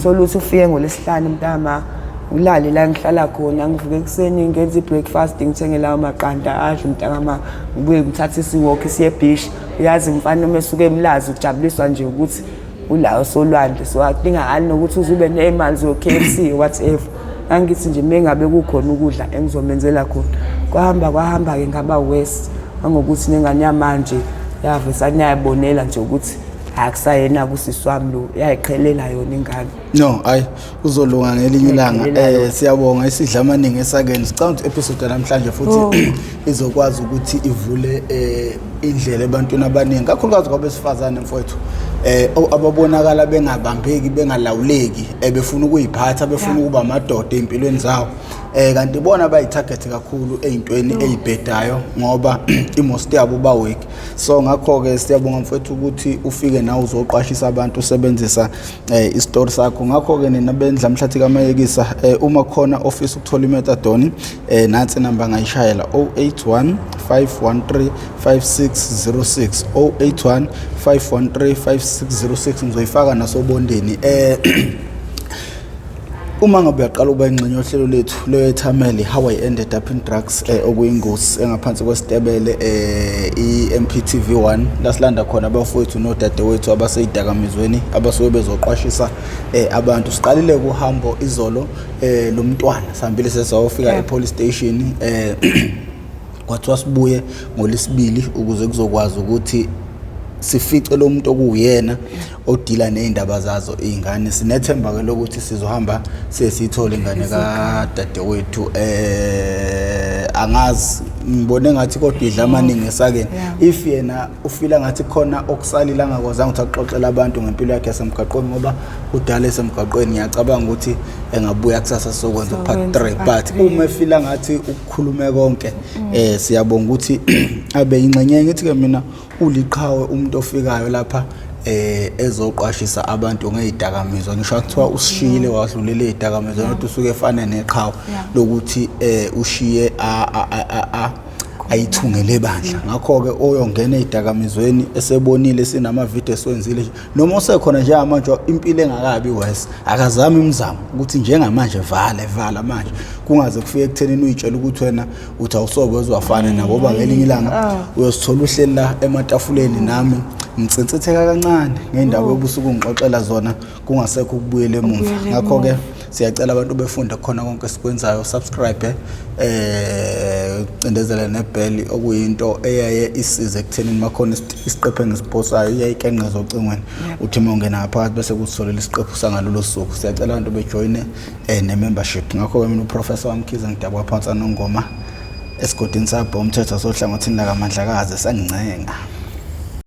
Thola ukuthi ufike ngolesihlanu mntama, ulale la ngihlala khona, ngivuke ekuseni ngenza i-breakfast, ngithenge lawo maqanda, adle mntakama, ngibuye ngithathe isi-walk siye ebishi. Uyazi mfana uma esuke eMlazi ujabuliswa nje ukuthi ulawo solwandle, so akudingakali nokuthi uze ube ney'mali zo-KFC whatever. Angithi nje mengabe kukhona ukudla engizomenzela khona. Kwahamba kwahamba-ke ngaba worse, ngangokuthi nengane yamanje yavesane yayibonela nje ukuthi akusayena kusisi wami lo, yayiqhelela yona ingane. No, ayi, uzolunga ngelinye ilanga. Siyabonga isidla amaningi esakeni. Sicabanga ukuthi episode namhlanje futhi izokwazi ukuthi ivule indlela ebantwini abaningi, kakhulukazi kwabesifazane mfowethu, ababonakala bengabambeki, bengalawuleki, befuna ukuyiphatha, befuna ukuba amadoda empilweni zawo, kanti bona bayi-target kakhulu ey'ntweni ey'bhedayo ngoba i-most yabo ba-weak. So ngakho-ke siyabonga mfowethu ukuthi ufike nawe uzoqwashisa abantu usebenzisa isitori sakho. Ngakho-ke nina bendla mhlathi kamayekisa, uma khona ofisa ukuthola imethadone, nansi inamba angayishayela: 081 513 5606, 081 513 5606. Ngizoyifaka nasobondeni. Uma ngabe uyaqala ukuba ingxenye yohlelo lethu lwethameli How I Ended Up in Drugs, okuyingozi engaphansi kwesitebele i-MPTV 1 lasilanda khona abafowethu nodadewethu abaseyidakamizweni abasuke bezoqwashisa abantu. Siqalile kuhambo izolo lo mntwana, sihambile sesayofika e-police station, kwathiwa sibuye ngolesibili ukuze kuzokwazi ukuthi sifice lo muntu okuwuyena odila ney'ndaba zazo iy'ngane. Sinethemba-ke lokuthi sizohamba siye siyithole ingane kadadewethu. Angazi, ngibone ngathi kodwa idla amaningi esakeni. If yena ufila ngathi khona okusalile angakwazanga ukuthi axoxele abantu ngempilo yakhe yasemgaqweni, ngoba kudala esemgaqweni, ngiyacabanga ukuthi engabuya kusasa sokwenza part Sokwenza 3, part but three. uma efila ngathi ukukhulume konke, siyabonga ukuthi abe ingxenye. Ngithi ke mina uliqhawe umuntu ofikayo lapha ezoqwashisa abantu ngezidakamizwa, ngisho kuthiwa usishiyile wadlulela ezidakamizwa, kodwa usuke efana neqhawe lokuthi ushiye ayithungele bandla. Ngakho-ke oyongena ey'dakamizweni esebonile sinamavidiyo esiwenzile nje, noma usekhona njengamanje impilo engakabi worse, akazame imizamo ukuthi njengamanje vale vala manje, kungaze kufike ekuthenini uyitshela ukuthi wena uthi awusobe uzwafana nabo, ngoba ngelinye ilanga uyosithola uhleli la ematafuleni nami. Ngitsinsitheka kancane ngendaba yobusuku ngixoxela zona, kungasekho ukubuyela emuva. Ukubuyela Ngakho-ke emuva. siyacela abantu befunde khona konke esikwenzayo, subscribe, cindezele nebell, okuyinto eyaye isize ekuthenini makhona isiqephu engisiposayo iyayikenqeza ocingweni, uthi uma ungena ngaphakathi bese kutholela isiqephu sangalolo suku. Siyacela abantu bejoyine ne-membership. Ngakho-ke mina uProfessor waMkhize, ngidabuka phansi aNongoma, esigodini sabho umthetho sohlangothini lakaMandlakazi, sangincenga.